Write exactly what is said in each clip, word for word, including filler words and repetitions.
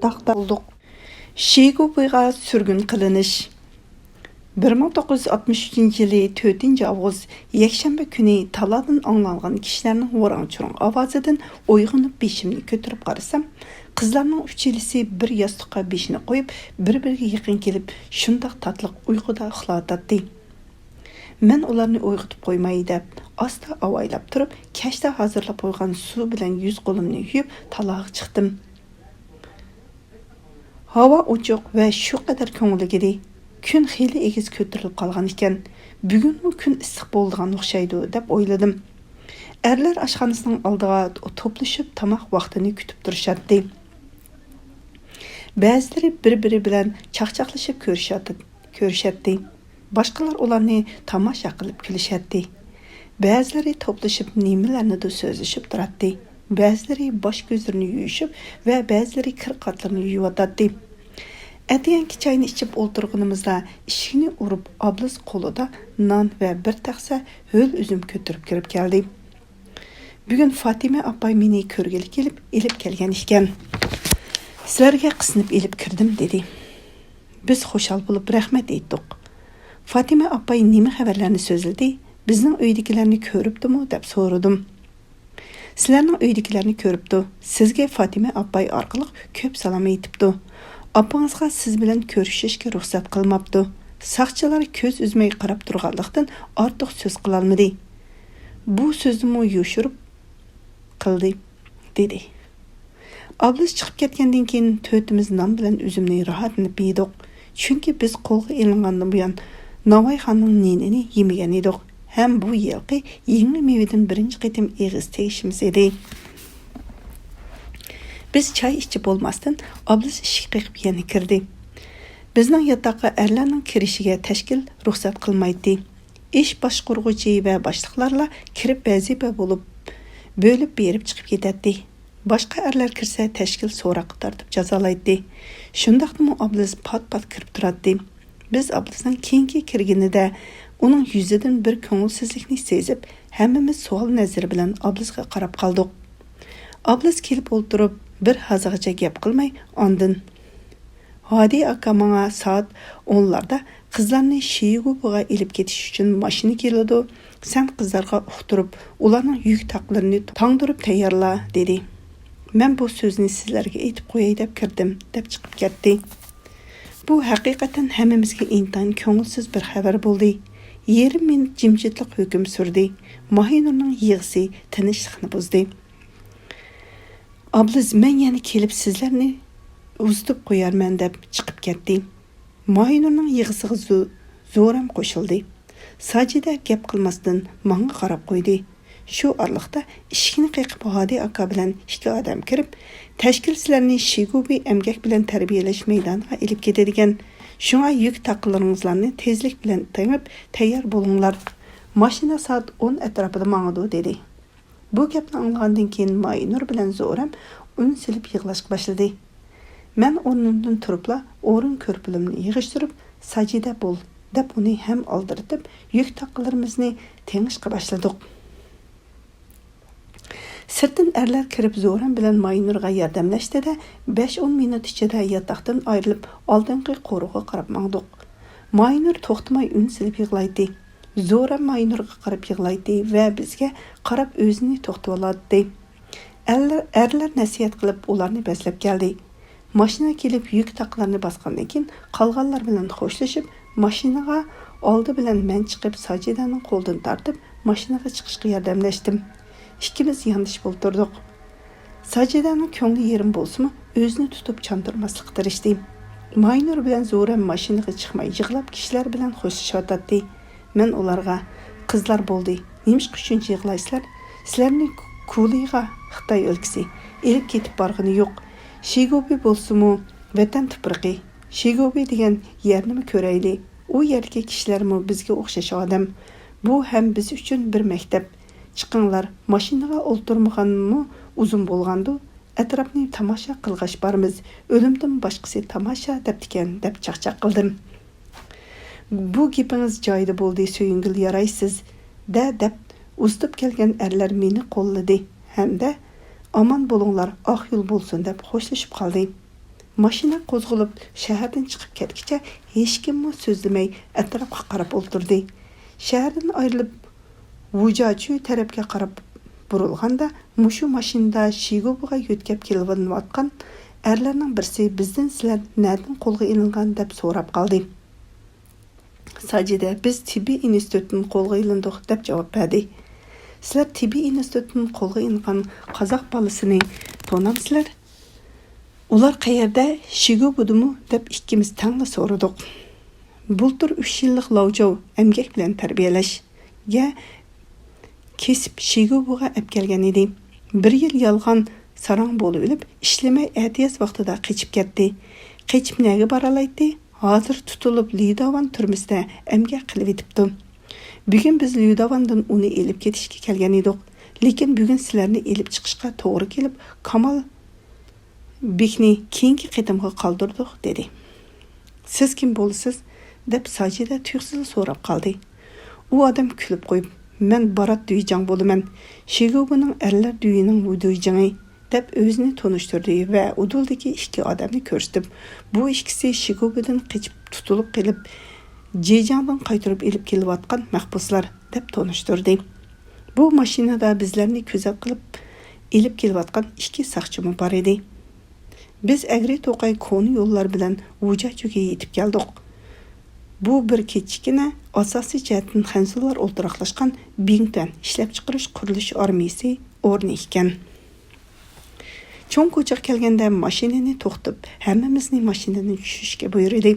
تاختا بولدۇق. شىگۇبىغا سۈرگۈن قىلىنىش. بىر مىڭ توققۇز يۈز ئاتمىش ئۈچىنچى يىلى تۆتىنچى ئاۋغۇست يەكشەنبە كۈنى تالادىن ئاڭلانغان كىشىلەرنىڭ ۋاراڭ-چۇرۇڭ ئاۋازىدىن ئويغىنىپ بېشىمنى كۆتۈرۈپ قارىسام، قىزلارنىڭ ئۈچىلىسى بىر ياستۇققا بېشىنى قويۇپ، بىر-بىرىگە يېقىن كېلىپ، شۇنداق تاتلىق ئۇيقۇدا ئۇخلاۋاتاتتى. مەن ئۇلارنى ئويغىتىپ قويماي دەپ، ئاستا ئاۋايلاپ تۇرۇپ، كەچتە ھازىرلاپ قويغان سۇ بىلەن يۈز-قولۇمنى يۇيۇپ، تالاغا چىقتىم. ھاۋا ئوچۇق ۋە شۇ قەدەر كۆڭۈللۈك ئىدى. كۈن خېلى ئېگىز كۆتۈرۈلۈپ قالغان ئىكەن. بۈگۈنمۇ كۈن ئىسسىق بولىدىغان ئوخشايدۇ، دەپ ئويلىدىم. ئەرلەر ئاشخانىسىنىڭ ئالدىغا توپلىشىپ تاماق ۋاقتىنى كۈتۈپ تۇرۇشاتتى. بەزىلىرى بىر-بىرى بىلەن چاقچاقلىشىپ كۆرۈشەت-، كۆرۈشەتتى. باشقىلار ئۇلارنى تاماشا قىلىپ كۈلۈشەتتى. بەزىلىرى توپلىشىپ نېمىلەرنىدۇر سۆزلىشىپ تۇراتتى. بەزىلىرى باش-كۆزلىرىنى يۇيۇشۇپ ۋە بەزىلىرى كىر-قاتلىرىنى يۇيۇۋاتاتتى. ئەتىگەنكى چاينى ئىچىپ ئولتۇرغىنىمىزدا ئىشىكنى ئۇرۇپ، ئابلىز قولىدا نان ۋە بىر تەخسە ھۆل ئۈزۈم كۆتۈرۈپ كىرىپ كەلدى. بۈگۈن فاتىمە ئاپاي مېنى كۆرگىلى كېلىپ ئېلىپ كەلگەن ئىكەن. سىلەرگە قىسنىپ ئېلىپ كىردىم، دېدى. بىز خۇشال بولۇپ رەھمەت ئېيتتۇق. فاتىمە ئاپاي نېمە خەۋەرلەرنى سۆزلىدى؟ بىزنىڭ ئۆيدىكىلەرنى كۆرۈپتۇمۇ؟ دەپ سورىدىم. سىلەرنىڭ ئۆيدىكىلەرنى كۆرۈپتۇ. سىزگە فاتىمە ئاپاي ئارقىلىق كۆپ سالام ئېيتىپتۇ. ئاپىڭىزغا سىز بىلەن كۆرۈشۈشكە رۇخسەت قىلماپتۇ. ساقچىلار كۆز ئۈزمەي قاراپ تۇرغانلىقتىن ئارتۇق سۆز قىلالمىدى. بۇ سۆزنىمۇ يوشۇرۇپ قىلدى، دېدى. ئابلىز چىقىپ كەتكەندىن كېيىن تۆتىمىز نان بىلەن ئۈزۈمنى راھەتلىنىپ يېدۇق. چۈنكى بىز قولغا ئېلىنغاندىن بۇيان ناۋايخاننىڭ نېنىنى يېمىگەن ئىدۇق ھەم بۇ يىلقى يېڭى مېۋىدىن بىرىنچى قېتىم ئېغىز تېگىشىمىز ئىدى. بىز چاي ئىچىپ بولماستىن، ئابلىز ئىشىك قېقىپ يەنە كىردى. بىزنىڭ ياتاققا ئەرلەرنىڭ كىرىشىگە تەشكىل رۇخسەت قىلمايتتى. ئىش باشقۇرغۇچى ۋە باشلىقلارلا كىرىپ ۋەزىپە بولۇپ بۆلۈپ بېرىپ چىقىپ كېتەتتى. باشقا ئەرلەر كىرسە تەشكىل سوراققا تارتىپ جازالايتتى. شۇنداقتىمۇ ئابلىز پات-پات كىرىپ تۇراتتى. بىز ئابلىزنىڭ كېيىنكى كىرگىنىدە ئۇنىڭ يۈزىدىن بىر كۆڭۈلسىزلىكنى سېزىپ، ھەممىمىز سوئال نەزىرى بىلەن ئابلىزغا قاراپ قالدۇق. ئابلىز كېلىپ ئولتۇرۇپ، بىر ھازاغىچە گەپ قىلماي، ئاندىن، ھادى ئاكا ماڭا سائەت ئونلاردا قىزلارنى شىگۇبىغا ئېلىپ كېتىش ئۈچۈن ماشىنا كېلىدۇ. سەن قىزلارغا ئۇقتۇرۇپ، ئۇلارنىڭ يۈك تاقلىرىنى تاڭدۇرۇپ تەييارلا، دېدى. مەن بۇ سۆزنى سىزلەرگە ئېيتىپ قوياي دەپ كىردىم، دەپ چىقىپ كەتتى. بۇ ھەقىقەتەن ھەممىمىزگە ئىنتايىن كۆڭۈلسىز بىر خەۋەر بولدى. يېرىم مىنۇت جىمجىتلىق ھۆكۈم سۈردى. ماھىنۇرنىڭ يىغىسى تىنچلىقنى بۇزدى. ئابلىز، مەن يەنە كېلىپ سىزلەرنى ئۇزىتىپ قويارمەن، دەپ چىقىپ كەتتى. ماھىنۇرنىڭ يىغىسىغا زو-، زورەم قوشۇلدى. ساجىدە گەپ قىلماستىن ماڭا قاراپ قويدى. شۇ ئارىلىقتا ئىشىكنى قېقىپ ھادى ئاكا بىلەن ئىككى ئادەم كىرىپ، تەشكىل سىلەرنى شىگۇبى ئەمگەك بىلەن تەربىيەلەش مەيدانىغا ئېلىپ كېتىدىكەن. شۇڭا يۈك تاقىلىرىڭىزلارنى تېزلىك بىلەن تېڭىپ تەييار بولۇڭلار. ماشىنا سائەت ئون ئەتراپىدا ماڭىدۇ، دېدى. بۇ گەپنى ئاڭلىغاندىن كېيىن ماينۇر بىلەن زورەم ئۈن سېلىپ يىغلاشقا باشلىدى. مەن ئورنۇمدىن تۇرۇپلا ئورۇن كۆرپىلىرىمنى يىغىشتۇرۇپ، ساجىدە بول، دەپ ئۇنى ھەم ئالدىرىتىپ، يۈك تاقىلىرىمىزنى تېڭىشقا باشلىدۇق. سىرتتىن ئەرلەر كىرىپ زورەم بىلەن ماينۇرغا ياردەملەشتى-دە، بەش-ئون مىنۇت ئىچىدە ياتاقتىن ئايرىلىپ ئالدىنقى قورۇغا قاراپ ماڭدۇق. ماينۇر توختىماي ئۈن سېلىپ يىغلايتتى. زورەم ماينۇرغا قاراپ يىغلايتتى ۋە بىزگە قاراپ ئۆزىنى توختىتىۋالاتتى. ئەرلەر، ئەرلەر نەسىھەت قىلىپ ئۇلارنى بەسلەپ كەلدى. ماشىنا كېلىپ يۈك تاقلىرىنى باسقاندىن كېيىن قالغانلار بىلەن خوشلىشىپ، ماشىنىغا ئالدى بىلەن مەن چىقىپ ساجىدەنىڭ قولىدىن تارتىپ ماشىنىغا چىقىشقا ياردەملەشتىم. ئىككىمىز ياندىشىپ ئولتۇردۇق. ساجىدەنىڭ كۆڭلى يېرىم بولسىمۇ، ئۆزىنى تۇتۇپ چاندۇرماسلىققا تىرىشتى. ماينۇر بىلەن زورەم ماشىنىغا چىقماي يىغلاپ كىشىلەر بىلەن خوشلىشىۋاتاتتى. مەن ئۇلارغا، قىزلار بولدى، نېمىشقا شۇنچە يىغلايسىلەر؟ سىلەرنى كۇلىغا، خىتاي ئۆلكىسى، ئېلىپ كېتىپ بارغىنى يوق. شىگۇبى بولسىمۇ ۋەتەن تۇپرىقى. شىگۇبى دېگەن يەرنىمۇ كۆرەيلى. ئۇ يەردىكى كىشىلەرمۇ بىزگە ئوخشاش ئادەم. بۇ ھەم بىز ئۈچۈن بىر مەكتەپ. چىقىڭلار، ماشىنىغا ئولتۇرمىغانمۇ ئۇزۇن بولغاندۇ، ئەتراپنى تاماشا قىلغاچ بارىمىز، ئۆلۈمدىن باشقىسى تاماشا دەپتىكەن، دەپ چاقچاق قىلدىم. بۇ گېپىڭىز جايىدا بولدى، سۆيۈنگۈل، يارايسىز، دە، دەپ ئۇزىتىپ كەلگەن ئەرلەر مېنى قوللىدى ھەمدە ئامان بولۇڭلار، ئاق يول بولسۇن، دەپ خوشلىشىپ قالدى. ماشىنا قوزغىلىپ، شەھەردىن چىقىپ كەتكىچە ھېچكىممۇ سۆزلىمەي ئەتراپقا قاراپ ئولتۇردى. شەھەردىن ئايرىلىپ، ۋۇجاچۈ تەرەپكە قاراپ بۇرۇلغاندا، مۇشۇ ماشىنىدا شىگوبىغا يۆتكەپ كېلىۋاتقان ئەرلەرنىڭ بىرسى بىزدىن سىلەر نەدىن قولغا ئېلىنغان دەپ سوراپ قالدى. ساجىدە، بىز تېببىي ئىنستىتۇتتىن قولغا ئېلىندۇق دەپ جاۋاب بەردى. سىلەر تېببىي ئىنستىتۇتتىن قولغا ئېلىنغان قازاق بالىسىنى تونامسىلەر؟ ئۇلار قەيەردە، شىگوبىدىمۇ دەپ ئىككىمىز تەڭلا سورىدۇق. بۇلتۇر ئۈچ يىللىق لاۋجاۋ ئەمگەك بىلەن تەربىيەلەشكە كېسىپ شىگوبىغا ئەپكەلگەن ئىدى. بىر يىل يالغان ساراڭ بولۇۋېلىپ، ئىشلىمەي ئەتىياز ۋاقتىدا قېچىپ كەتتى. قېچىپ نەگە بارالايتتى؟ ھازىر تۇتۇلۇپ لىداۋان تۈرمىسىدە ئەمگەك قىلىۋېتىپتۇ. بۈگۈن بىز لىداۋاندىن ئۇنى ئېلىپ كېتىشكە كەلگەن ئىدۇق. لېكىن بۈگۈن سىلەرنى ئېلىپ چىقىشقا توغرا كېلىپ، كامال بېكنى كېيىنكى قېتىمغا قالدۇردۇق، دېدى. سىز كىم بولىسىز؟ دەپ ساجىدە تۇيۇقسىزلا سوراپ قالدى. ئۇ ئادەم كۈلۈپ قويۇپ، مەن بارات دۈيجاڭ بولىمەن، شىگوبىنىڭ ئەرلەر دۈيىنىڭ دۈيجاڭى، دەپ ئۆزىنى تونۇشتۇردى ۋە ئۇدۇلدىكى ئىككى ئادەمنى كۆرسىتىپ، بۇ ئىككىسى شىگوبىدىن قېچىپ تۇتۇلۇپ قېلىپ، جېجياڭدىن قايتۇرۇپ ئېلىپ كېلىۋاتقان مەھبۇسلار، دەپ تونۇشتۇردى. بۇ ماشىنىدا بىزلەرنى كۆزەت قىلىپ ئېلىپ كېلىۋاتقان ئىككى ساقچىمۇ بار ئىدى. بىز ئەگرى توقاي كونا يوللار بىلەن ۋۇجاچۈگە يېتىپ كەلدۇق. بۇ بىر كىچىككىنە، ئاساسىي جەھەتتىن خەنزۇلار ئولتۇراقلاشقان بىڭتۈەن ئىشلەپچىقىرىش قۇرۇلۇش ئارمىيىسى ئورنى ئىكەن. چوڭ كوچىغا كەلگەندە ماشىنىنى توختىتىپ، ھەممىمىزنى ماشىنىدىن چۈشۈشكە بۇيرۇدى.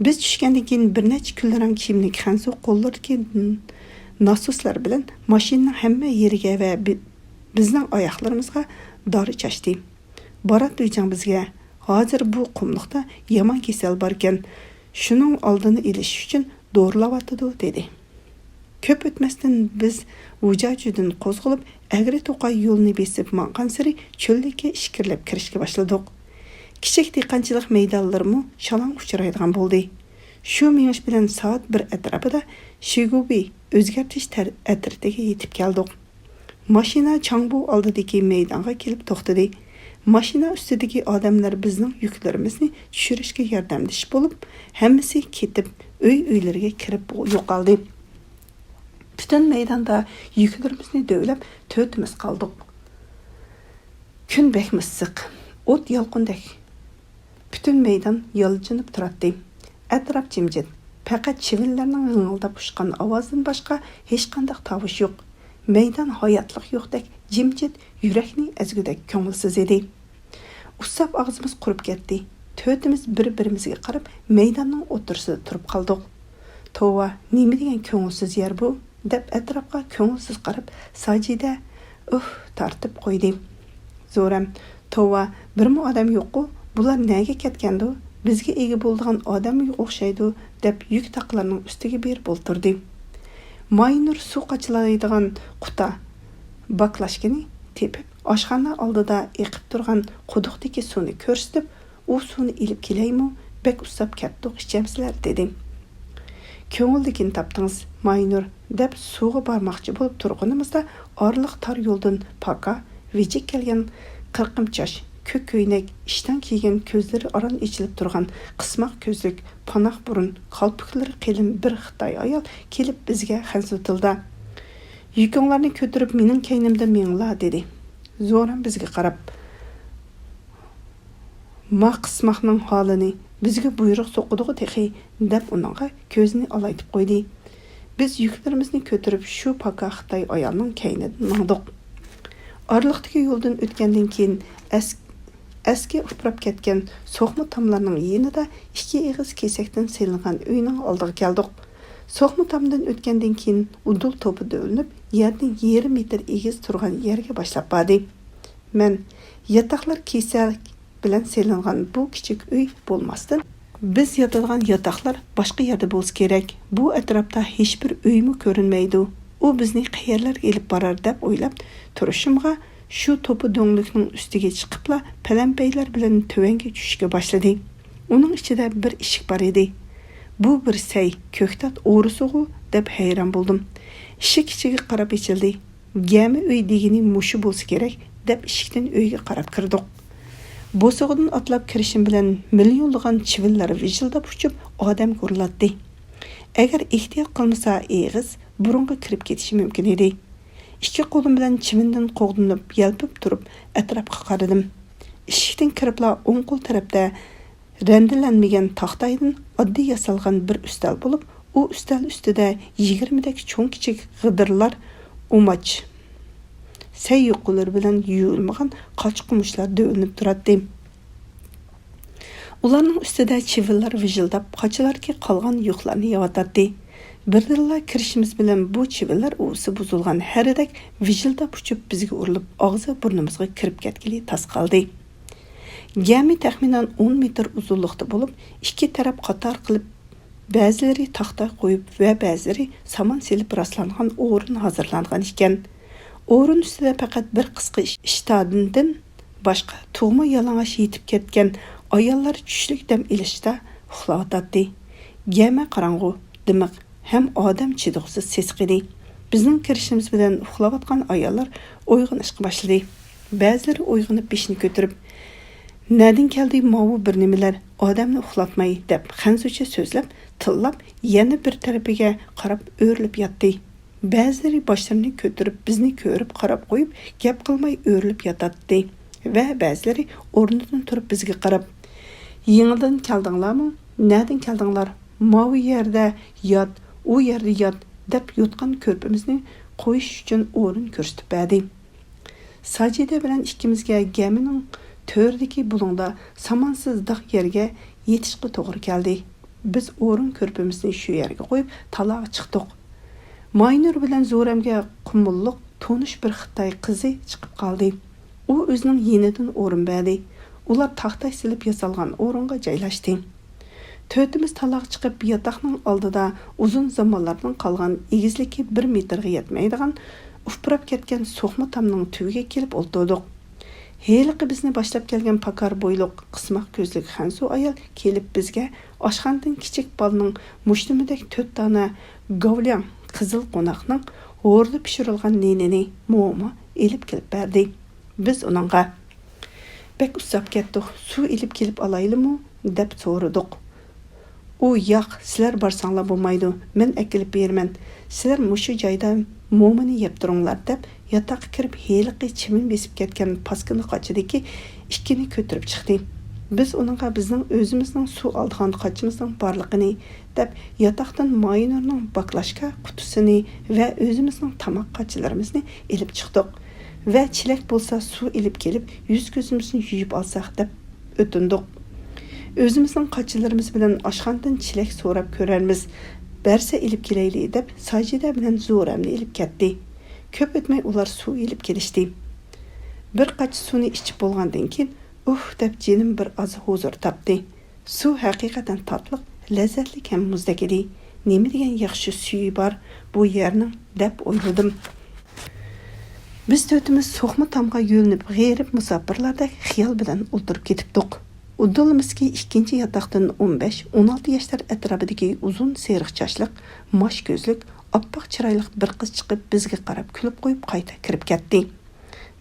بىز چۈشكەندىن كېيىن بىر نەچچە كۈلرەڭ كىيىملىك خەنزۇ قوللىرىدىكى ناسوسلار بىلەن ماشىنىنىڭ ھەممە يېرىگە ۋە بى-، بىزنىڭ ئاياقلىرىمىزغا دارى چاچتى. بارات دۈيجاڭ بىزگە، ھازىر بۇ قۇملۇقتا يامان كېسەل باركەن، شۇنىڭ ئالدىنى ئېلىش ئۈچۈن دورىلاۋاتىدۇ، دېدى. كۆپ ئۆتمەستىن بىز ۋۇجاجۈدىن قوزغىلىپ، ئەگرى توقاي يولىنى بېسىپ ماڭغانسېرى چۆللۈككە ئىچكىرىلەپ كىرىشكە باشلىدۇق. كىچىك دېھقانچىلىق مەيدانلىرىمۇ شالاڭ ئۇچرايدىغان بولدى. شۇ مېڭىش بىلەن سائەت بىر ئەتراپىدا شىگۇبى ئۆزگەرتىش تەر-، ئەترىتىگە يېتىپ كەلدۇق. ماشىنا چاڭبۇ ئالدىدىكى مەيدانغا كېلىپ توختىدى. ماشىنا ئۈستىدىكى ئادەملەر بىزنىڭ يۈكلىرىمىزنى چۈشۈرۈشكە ياردەملىشىپ بولۇپ، ھەممىسى كېتىپ، ئۆي-ئۆيلىرىگە كىرىپ يوقالدى. پۈتۈن مەيداندا يۈكلىرىمىزنى دۆۋىلەپ، تۆتىمىز قالدۇق. كۈن بەكمۇ ئىسسىق، ئوت يالقۇندەك. پۈتۈن مەيدان يالجىنىپ تۇراتتى. ئەتراپ جىمجىت. پەقەت چىۋىنلەرنىڭ ھىڭىلداپ ئۇچقان ئاۋازىدىن باشقا ھېچقانداق تاۋۇش يوق. مەيدان ھاياتلىق يوقتەك جىمجىت، يۈرەكنى ئەزگۈدەك كۆڭۈلسىز ئىدى. ئۇسساپ ئاغزىمىز قۇرۇپ كەتتى. تۆتىمىز بىر-بىرىمىزگە قاراپ مەيداننىڭ ئوتتۇرىسىدا تۇرۇپ قالدۇق. توۋا، نېمە دېگەن كۆڭۈلسىز يەر بۇ؟ دەپ ئەتراپقا كۆڭۈلسىز قاراپ، ساجىدە، ئۇھ تارتىپ قويدى. زورەم، توۋا، بىرمۇ ئادەم يوققۇ، بۇلار نەگە كەتكەندۇ؟ بىزگە ئىگە بولىدىغان ئادەممۇ يوق ئوخشايدۇ، دەپ يۈك تاقلارنىڭ ئۈستىگە بېرىپ ئولتۇردى. ماينۇر سۇ قاچىلايدىغان قۇتا، باكلاشكىنى تېپىپ، ئاشخانا ئالدىدا ئېقىپ تۇرغان قۇدۇقتىكى سۇنى كۆرسىتىپ، ئۇ سۇنى ئېلىپ كېلەيمۇ؟ بەك ئۇسساپ كەتتۇق، ئىچەمسىلەر، دېدى. كۆڭۈلدىكىنى تاپتىڭىز، ماينۇر، دەپ سۇغا بارماقچى بولۇپ تۇرغىنىمىزدا، ئارىلىق تار يولدىن پاكا، ۋىجىك كەلگەن قىرقىم چاچ، كۆك كۆينەك، ئىشتان كىيگەن، كۆزلىرى ئاران ئېچىلىپ تۇرغان، قىسماق كۆزلۈك، پاناق بۇرۇن، كالپۇكلىرى قېلىن بىر خىتاي ئايال كېلىپ بىزگە خەنزۇ تىلدا، يۈكۈڭلارنى كۆتۈرۈپ مېنىڭ كەينىمدىن مېڭىڭلار، دېدى. زورەم بىزگە قاراپ، ما قىسماقنىڭ ھالىنى، بىزگە بۇيرۇق سوقىدىغۇ تېخى، دەپ ئۇنىڭغا كۆزىنى ئالايتىپ قويدى. بىز يۈكلىرىمىزنى كۆتۈرۈپ شۇ پاكا خىتاي ئايالنىڭ كەينىدىن ماڭدۇق. ئارىلىقتىكى يولدىن ئۆتكەندىن كېيىن ئەس-، ئەسكى ئۇپراپ كەتكەن سوقما تاملارنىڭ يېنىدا ئىككى ئېغىز كېسەكتىن سېلىنغان ئۆينىڭ ئالدىغا كەلدۇق. سوقما تامدىن ئۆتكەندىن كېيىن ئۇدۇل توپا دۆۋىلىنىپ، يەردىن يېرىم مېتىر ئېگىز تۇرغان يەرگە باشلاپ باردى. مەن، ياتاقلار كېسەك بىلەن سېلىنغان بۇ كىچىك ئۆي بولماستىن، بىز ياتىدىغان ياتاقلار باشقا يەردە بولسا كېرەك. بۇ ئەتراپتا ھېچبىر ئۆيمۇ كۆرۈنمەيدۇ. ئۇ بىزنى قەيەرلەرگە ئېلىپ بارار دەپ ئويلاپ تۇرۇشۇمغا، شۇ توپا دۆڭلۈكنىڭ ئۈستىگە چىقىپلا پەلەمپەيلەر بىلەن تۆۋەنگە چۈشۈشكە باشلىدى. ئۇنىڭ ئىچىدە بىر ئىشىك بار ئىدى. بۇ بىر سەي، كۆكتات ئورىسىغۇ دەپ ھەيران بولدۇم. ئىشىك ئىچىگە قاراپ ئېچىلدى. گەمە ئۆي دېگىنى مۇشۇ بولسا كېرەك، دەپ ئىشىكتىن ئۆيگە قاراپ كىردۇق. بوسۇغىدىن ئاتلاپ كىرىشىم بىلەن مىليونلىغان چىۋىنلار ۋىژىلداپ ئۇچۇپ ئادەمگە ئۇرۇلاتتى. ئەگەر ئېھتىيات قىلمىسا ئېغىز بۇرۇنغا كىرىپ كېتىشى مۇمكىن ئىدى. ئىككى قولۇم بىلەن چىۋىندىن قوغدىنىپ يەلپۈپ تۇرۇپ ئەتراپقا قارىدىم. ئىشىكتىن كىرىپلا ئوڭ قول تەرەپتە رەندىلەنمىگەن تاختايدىن ئاددىي ياسالغان بىر ئۈستەل بولۇپ، ئۇ ئۈستەل ئۈستىدە يىگىرمىدەك چوڭ-كىچىك غىدىرلار، ئۇماچ، سەي يۇقىلىرى بىلەن يۇيۇلمىغان قاچا-قۇمۇچلار دۆۋىلىنىپ تۇراتتى. ئۇلارنىڭ ئۈستىدە چىۋىنلار ۋىژىلداپ، قاچىلاردىكى قالغان يۇقلارنى يەۋاتاتتى. بىردىنلا كىرىشىمىز بىلەن بۇ چىۋىنلار ئۇۋىسى بۇزۇلغان ھەرىدەك ۋىژىلداپ ئۇچۇپ بىزگە ئۇرۇلۇپ، ئاغزى بۇرنىمىزغا كىرىپ كەتكىلى تاس قالدى. گەمى تەخمىنەن ئون مېتىر ئۇزۇنلۇقتا بولۇپ، ئىككى تەرەپ قاتار قىلىپ، بەزىلىرى تاختا قويۇپ ۋە بەزىلىرى سامان سېلىپ راسلانغان ئورۇن ھازىرلانغان ئىكەن. ئورۇن ئۈستىدە پەقەت بىر قىسقا ئىش-، ئىشتاندىن باشقا تۇغما يالىڭاچ يېتىپ كەتكەن ئاياللار چۈشلۈك دەم ئېلىشتا ئۇخلاۋاتاتتى. گەمە قاراڭغۇ، دىمىق ھەم ئادەم چىدىغۇسىز سېسىق ئىدى. بىزنىڭ كىرىشىمىز بىلەن ئۇخلاۋاتقان ئاياللار ئويغىنىشقا باشلىدى. بەزىلىرى ئويغىنىپ بېشىنى كۆتۈرۈپ، «نەدىن كەلدى ماۋۇ بىر نېمىلەر، ئادەمنى ئۇخلاتماي» دەپ خەنزۇچە سۆزلەپ، تىللاپ، يەنە بىر تەرىپىگە قاراپ ئۆرۈلۈپ ياتتى. بەزىلىرى باشلىرىنى كۆتۈرۈپ، بىزنى كۆرۈپ قاراپ قويۇپ، گەپ قىلماي ئۆرۈلۈپ ياتاتتى ۋە بەزىلىرى ئورنىدىن تۇرۇپ بىزگە قاراپ، «يېڭىدىن كەلدىڭلارمۇ؟ نەدىن كەلدىڭلار؟ ماۋۇ يەردە يات، ئۇ يەردە يات» دەپ يوتقان كۆرپىمىزنى قويۇش ئۈچۈن ئورۇن كۆرسىتىپ بەردى. ساجىدە بىلەن ئىككىمىزگە گەمىنىڭ تۆرىدىكى بۇلۇڭدا سامانسىز داغ يەرگە يېتىشقا توغرا كەلدى. بىز ئورۇن كۆرپىمىزنى شۇ يەرگە قويۇپ، تالاغا چىقتۇق. ماينۇر بىلەن زورەمگە قۇمۇللۇق تونۇش بىر خىتاي قىزى چىقىپ قالدى. ئۇ ئۆزىنىڭ يېنىدىن ئورۇن بەردى. ئۇلار تاختاي سېلىپ ياسالغان ئورۇنغا جايلاشتى. تۆتىمىز تالاغا چىقىپ، ياتاقنىڭ ئالدىدا ئۇزۇن زامانلاردىن قالغان، ئېگىزلىكى بىر مېتىرغا يەتمەيدىغان ئۇپراپ كەتكەن سوقما تامنىڭ تۈۋىگە كېلىپ ئولتۇردۇق. ھېلىقى بىزنى باشلاپ كەلگەن پاكار بويلۇق، قىسماق كۆزلۈك خەنزۇ ئايال كېلىپ بىزگە ئاشخانىدىن كىچىك بالىنىڭ مۇشتۇمىدەك تۆت دانە گاۋلياڭ قىزىل قوناقنىڭ ھورىدا پىشۇرۇلغان نېنىنى موما ئېلىپ كېلىپ بەردى. بىز ئۇنىڭغا، «بەك ئۇسساپ كەتتۇق، سۇ ئېلىپ كېلىپ ئالايلىمۇ؟» دەپ سورىدۇق. ئۇ، «ياق، سىلەر بارساڭلار بولمايدۇ، مەن ئەكېلىپ بېرىمەن. سىلەر مۇشۇ جايدا مومىنى يەپ تۇرۇڭلار» دەپ، ياتاققا كىرىپ، ھېلىقى چىۋىن بېسىپ كەتكەن پاسكىنا قاچىدىكى ئىككىنى كۆتۈرۈپ چىقتى. بىز ئۇنىڭغا بىزنىڭ ئۆزىمىزنىڭ سۇ ئالىدىغان قاچىمىزنىڭ بارلىقىنى دەپ، ياتاقتىن ماينۇرنىڭ باكلاشكا قۇتىسىنى ۋە ئۆزىمىزنىڭ تاماق قاچىلىرىمىزنى ئېلىپ چىقتۇق ۋە چېلەك بولسا سۇ ئېلىپ كېلىپ، يۈز-كۆزىمىزنى يۇيۇپ ئالساق دەپ ئۆتۈندۇق. ئۆزىمىزنىڭ قاچىلىرىمىز بىلەن ئاشخانىدىن چېلەك سوراپ كۆرەرمىز، بەرسە ئېلىپ كېلەيلى دەپ ساجىدە بىلەن زورەمنى ئېلىپ كەتتى. كۆپ ئۆتمەي ئۇلار سۇ ئېلىپ كېلىشتى. بىر قاچا سۇنى ئىچىپ بولغاندىن كېيىن، ئۇھ دەپ جېنىم بىر ئاز ھۇزۇر تاپتى. سۇ ھەقىقەتەن تاتلىق، لەززەتلىك ھەم مۇزدەك ئىدى. نېمە دېگەن ياخشى سۈيى بار بۇ يەرنىڭ، دەپ ئويلىدىم. بىز تۆتىمىز سوقما تامغا يۆلىنىپ، غېرىب مۇساپىرلاردەك خىيال بىلەن ئولتۇرۇپ كېتىپتۇق. ئۇدۇلىمىزكى ئىككىنچى ياتاقتىن ئون بەش، ئون ئالتە ياشلار ئەتراپىدىكى ئۇزۇن سېرىق چاچلىق، ماش كۆزلۈك، ئاپئاق چىرايلىق بىر قىز چىقىپ، بىزگە قاراپ كۈلۈپ قويۇپ، قايتا كىرىپ كەتتى.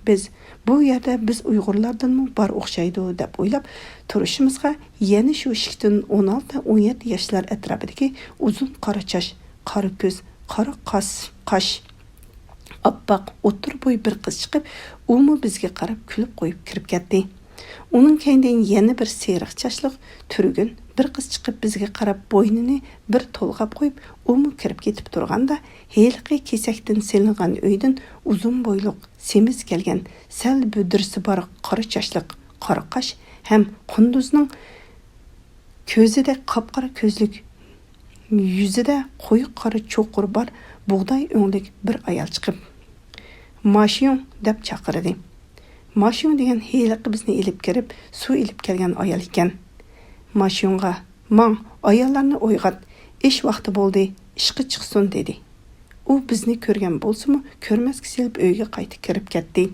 بىز، «بۇ يەردە بىز ئۇيغۇرلاردىنمۇ بار ئوخشايدۇ» دەپ ئويلاپ تۇرۇشىمىزغا، يەنە شۇ ئىشىكتىن ئون ئالتە، ئون يەتتە ياشلار ئەتراپىدىكى ئۇزۇن قارا چاچ، قارا كۆز، قارا قاس، قاش، ئاپئاق، ئوتتۇرا بوي بىر قىز چىقىپ، ئۇمۇ بىزگە قاراپ كۈلۈپ قويۇپ كىرىپ كەتتى. ئۇنىڭ كەينىدىن يەنە بىر سېرىق چاچلىق، تۈرگۈن بىر قىز چىقىپ بىزگە قاراپ بوينىنى بىر تولغاپ قويۇپ، ئۇمۇ كىرىپ كېتىپ تۇرغاندا، ھېلىقى كېسەكتىن سېلىنغان ئۆيدىن ئۇزۇن بويلۇق، سېمىز كەلگەن، سەل بۈدرىسى بار قارا چاچلىق، قارا قاش ھەم قۇندۇزنىڭ كۆزىدەك قاپقارا كۆزلۈك، يۈزىدە قويۇق قارا چوققىلىرى بار بۇغداي ئۆڭلۈك بىر ئايال چىقىپ، «ماشيۇڭ» دەپ چاقىردى. ماشيۇڭ دېگەن ھېلىقى بىزنى ئېلىپ كىرىپ، سۇ ئېلىپ كەلگەن ئايال ئىكەن. ماشيۇڭغا، «ماڭ، ئاياللارنى ئويغات، ئىش ۋاقتى بولدى، ئىشقا چىقسۇن» دېدى. ئۇ بىزنى كۆرگەن بولسىمۇ، كۆرمەسكە سېلىپ ئۆيگە قايتا كىرىپ كەتتى.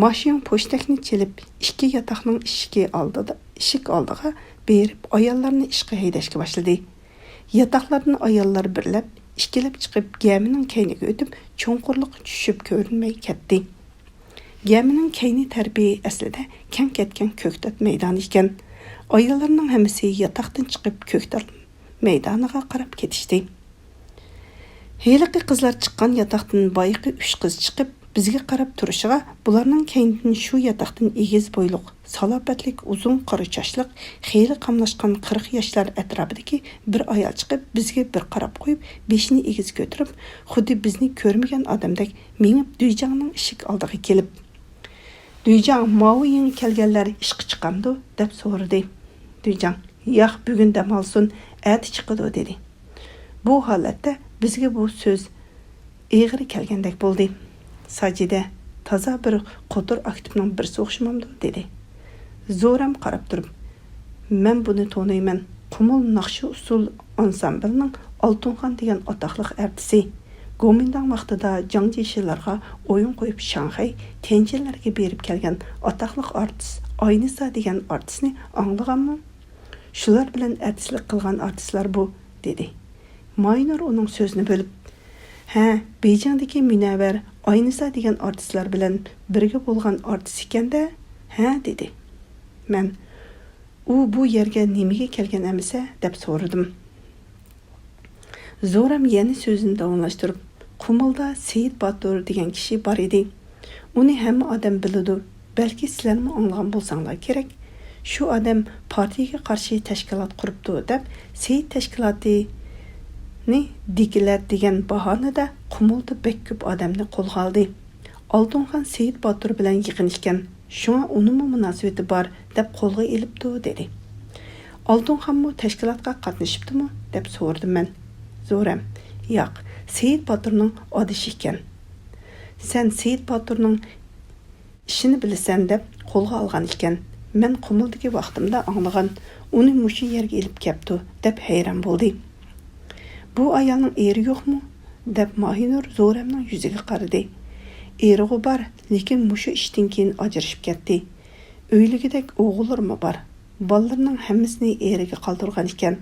ماشيۇڭ پوشتەكنى چېلىپ، ئىككى ياتاقنىڭ ئىشىكى ئالدىدا، ئىشىك ئالدىغا بېرىپ، ئاياللارنى ئىشقا ھەيدەشكە باشلىدى. ياتاقلاردىن ئاياللار بىرلەپ، ئىككىلەپ چىقىپ، گەمىنىڭ كەينىگە ئۆتۈپ، چوڭقۇرلۇققا چۈشۈپ كۆرۈنمەي كەتتى. گەمىنىڭ كەينى تەرىپى ئەسلىدە كەڭ كەتكەن كۆكتات مەيدانى ئىكەن. ئاياللارنىڭ ھەممىسى ياتاقتىن چىقىپ، كۆكتات مەيدانىغا قاراپ كېتىشتى. ھېلىقى قىزلار چىققان ياتاقتىن بايىقى ئۈچ قىز چىقىپ، بىزگە قاراپ تۇرۇشىغا، بۇلارنىڭ كەينىدىن شۇ ياتاقتىن ئېگىز بويلۇق، سالاپەتلىك، ئۇزۇن قارا چاچلىق، خېلى قاملاشقان قىرىق ياشلار ئەتراپىدىكى بىر ئايال چىقىپ، بىزگە بىر قاراپ قويۇپ، بېشىنى ئېگىز كۆتۈرۈپ، خۇددى بىزنى كۆرمىگەن ئادەمدەك مېڭىپ، دۈيجاڭنىڭ ئىشىك ئالدىغا كېلىپ، دۈيجاڭ، ماۋۇ يېڭى كەلگەنلەر ئىشقا چىقامدۇ؟ دەپ سورىدى. دۈيجاڭ، ياق، بۈگۈن دەم ئالسۇن، ئەتە چىقىدۇ، دېدى. بۇ ھالەتتە بىزگە بۇ سۆز ئېغىر كەلگەندەك بولدى. ساجىدە، تازا بىر قوتۇر ئاكتىپنىڭ بىرسى ئوخشىمامدۇ؟ دېدى. زورەم قاراپ تۇرۇپ، مەن بۇنى تونۇيمەن، قۇمۇل ناخشا ئۇسسۇل ئانسامبىلنىڭ ئالتۇنخان دېگەن ئاتاقلىق ئارتىسى. گومىنداڭ ۋاقتىدا جاڭجىشىلارغا ئويۇن قويۇپ، شاڭخەي، تيەنجىنلەرگە بېرىپ كەلگەن ئاتاقلىق ئارتىس ئاينىسا دېگەن ئارتىسنى ئاڭلىغانمۇ؟ شۇلار بىلەن ئارتىسلىق قىلغان ئارتىسلار بۇ، دېدى. ماينۇر ئۇنىڭ سۆزىنى بۆلۈپ، ھە، بېيجىڭدىكى مۇنەۋۋەر ئاينىسا دېگەن ئارتىسلار بىلەن بىرگە بولغان ئارتىس ئىكەن-دە، ھە، دېدى. مەن، ئۇ بۇ يەرگە نېمىگە كەلگەن ئەمىسە؟ دەپ سورىدىم. زورەم يەنە سۆزىنى داۋاملاشتۇرۇپ، قۇمۇلدا سېيىت باتۇر دېگەن كىشى بار ئىدى. ئۇنى ھەممە ئادەم بىلىدۇ. بەلكى سىلەرمۇ ئاڭلىغان بولساڭلار كېرەك. شۇ ئادەم پارتىيىگە قارشى تەشكىلات قۇرۇپتۇ دەپ، سېيىت تەشكىلاتىنى دېگىلەر دېگەن باھانىدە قۇمۇلدا بەك كۆپ ئادەمنى قولغا ئالدى. ئالتۇنخان سېيىت باتۇر بىلەن يېقىن ئىكەن، شۇڭا ئۇنىڭمۇ مۇناسىۋىتى بار دەپ قولغا ئېلىپتۇ، دېدى. ئالتۇنخانمۇ تەشكىلاتقا قاتنىشىپتۇمۇ؟ دەپ سورىدىم مەن. زورەم، ياق، سېيىت باتۇرنىڭ ئادىشى ئىكەن. سەن سېيىت باتۇرنىڭ ئىشىنى بىلىسەن دەپ قولغا ئالغان ئىكەن. مەن قۇمۇلدىكى ۋاقتىمدا ئاڭلىغان، ئۇنى مۇشۇ يەرگە ئېلىپ كەپتۇ دەپ ھەيران بولدى. بۇ ئايالنىڭ ئېرى يوقمۇ؟ دەپ ماھىنۇر زورەمنىڭ يۈزىگە قارىدى. ئېرىغۇ بار، لېكىن مۇشۇ ئىشتىن كېيىن ئاجرىشىپ كەتتى. ئۆيلىگۈدەك ئوغۇللىرىمۇ بار. بالىلىرىنىڭ ھەممىسىنى ئېرىگە قالدۇرغان ئىكەن.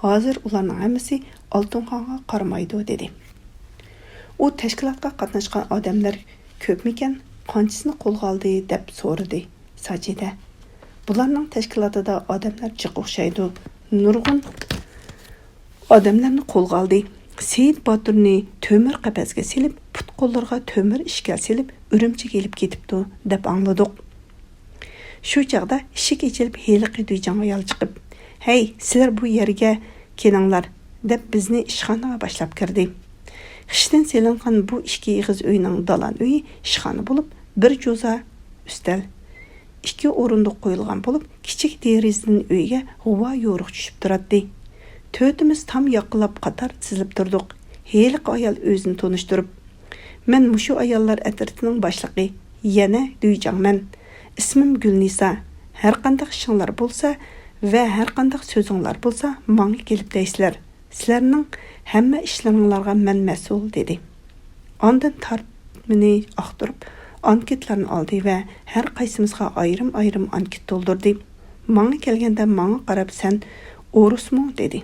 ھازىر ئۇلارنىڭ ھەممىسى ئالتۇنخانغا قارىمايدۇ، دېدى. ئۇ تەشكىلاتقا قاتناشقان ئادەملەر كۆپمىكەن؟ قانچىسىنى قولغا ئالدى؟ دەپ سورىدى ساجىدە. بۇلارنىڭ تەشكىلاتىدا ئادەملەر جىق ئوخشايدۇ. نۇرغۇن ئادەملەرنى قولغا ئالدى. سېيىت باتۇرنى تۆمۈر قەپەسكە سېلىپ، پۇت-قوللىرىغا تۆمۈر ئىشكەل سېلىپ، ئۈرۈمچىگە ئېلىپ كېتىپتۇ، دەپ ئاڭلىدۇق. شۇ چاغدا ئىشىك ئېچىلىپ، ھېلىقى دۈيجاڭ ئايال چىقىپ، ھەي، سىلەر بۇ يەرگە كېلىڭلار، دەپ بىزنى ئىشخانىغا باشلاپ كىردى. خىشتىن سېلىنغان بۇ ئىككى ئېغىز ئۆينىڭ دالان ئۆيى ئىشخانا بولۇپ، بىر جوزا ئۈستەل، ئىككى ئورۇندۇق قويۇلغان بولۇپ، كىچىك دېرىزىدىن ئۆيگە غۇۋا يورۇق چۈشۈپ تۇراتتى. تۆتىمىز تام ياقىلاپ قاتار تىزىلىپ تۇردۇق. ھېلىقى ئايال ئۆزىنى تونۇشتۇرۇپ، مەن مۇشۇ ئاياللار ئەترىتىنىڭ باشلىقى، يەنە دۈيجاڭمەن. ئىسمىم گۈلنىسا. ھەرقانداق ئىشىڭلار بولسا ۋە ھەرقانداق سۆزۈڭلار بولسا، ماڭا كېلىپ دەيسىلەر. سىلەرنىڭ ھەممە ئىشلىرىڭلارغا مەن مەسئۇل، دېدى. ئاندىن تارتمىنى ئاختۇرۇپ، ئانكېتلارنى ئالدى ۋە ھەر قايسىمىزغا ئايرىم-ئايرىم ئانكېت تولدۇردى. ماڭا كەلگەندە ماڭا قاراپ، سەن ئورۇسمۇ؟ دېدى.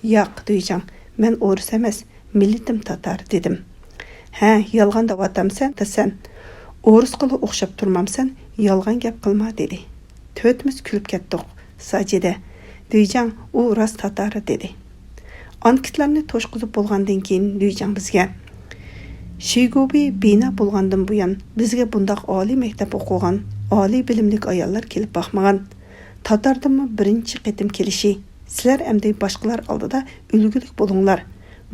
ياق، دۈيجاڭ، مەن ئورۇس ئەمەس، مىللىتىم تاتار، دېدىم. ھە، يالغان دەۋاتامسەن، سەن ئورۇسقىلا ئوخشاپ تۇرمامسەن، يالغان گەپ قىلما، دېدى. تۆتىمىز كۈلۈپ كەتتۇق. ساجىدە، دۈيجاڭ، ئۇ راست تاتار، دېدى. ئانكېتلارنى توشقۇزۇپ بولغاندىن كېيىن دۈيجاڭ بىزگە، شىگوبى بىنا بولغاندىن بۇيان، بىزگە بۇنداق ئالىي مەكتەپ ئوقۇغان، ئالىي بىلىملىك ئاياللار كېلىپ باقمىغان. تاتاردىنمۇ بىرىنچى قېتىم كېلىشى. سىلەر ئەمدى باشقىلار ئالدىدا ئۈلگىلىك بولۇڭلار.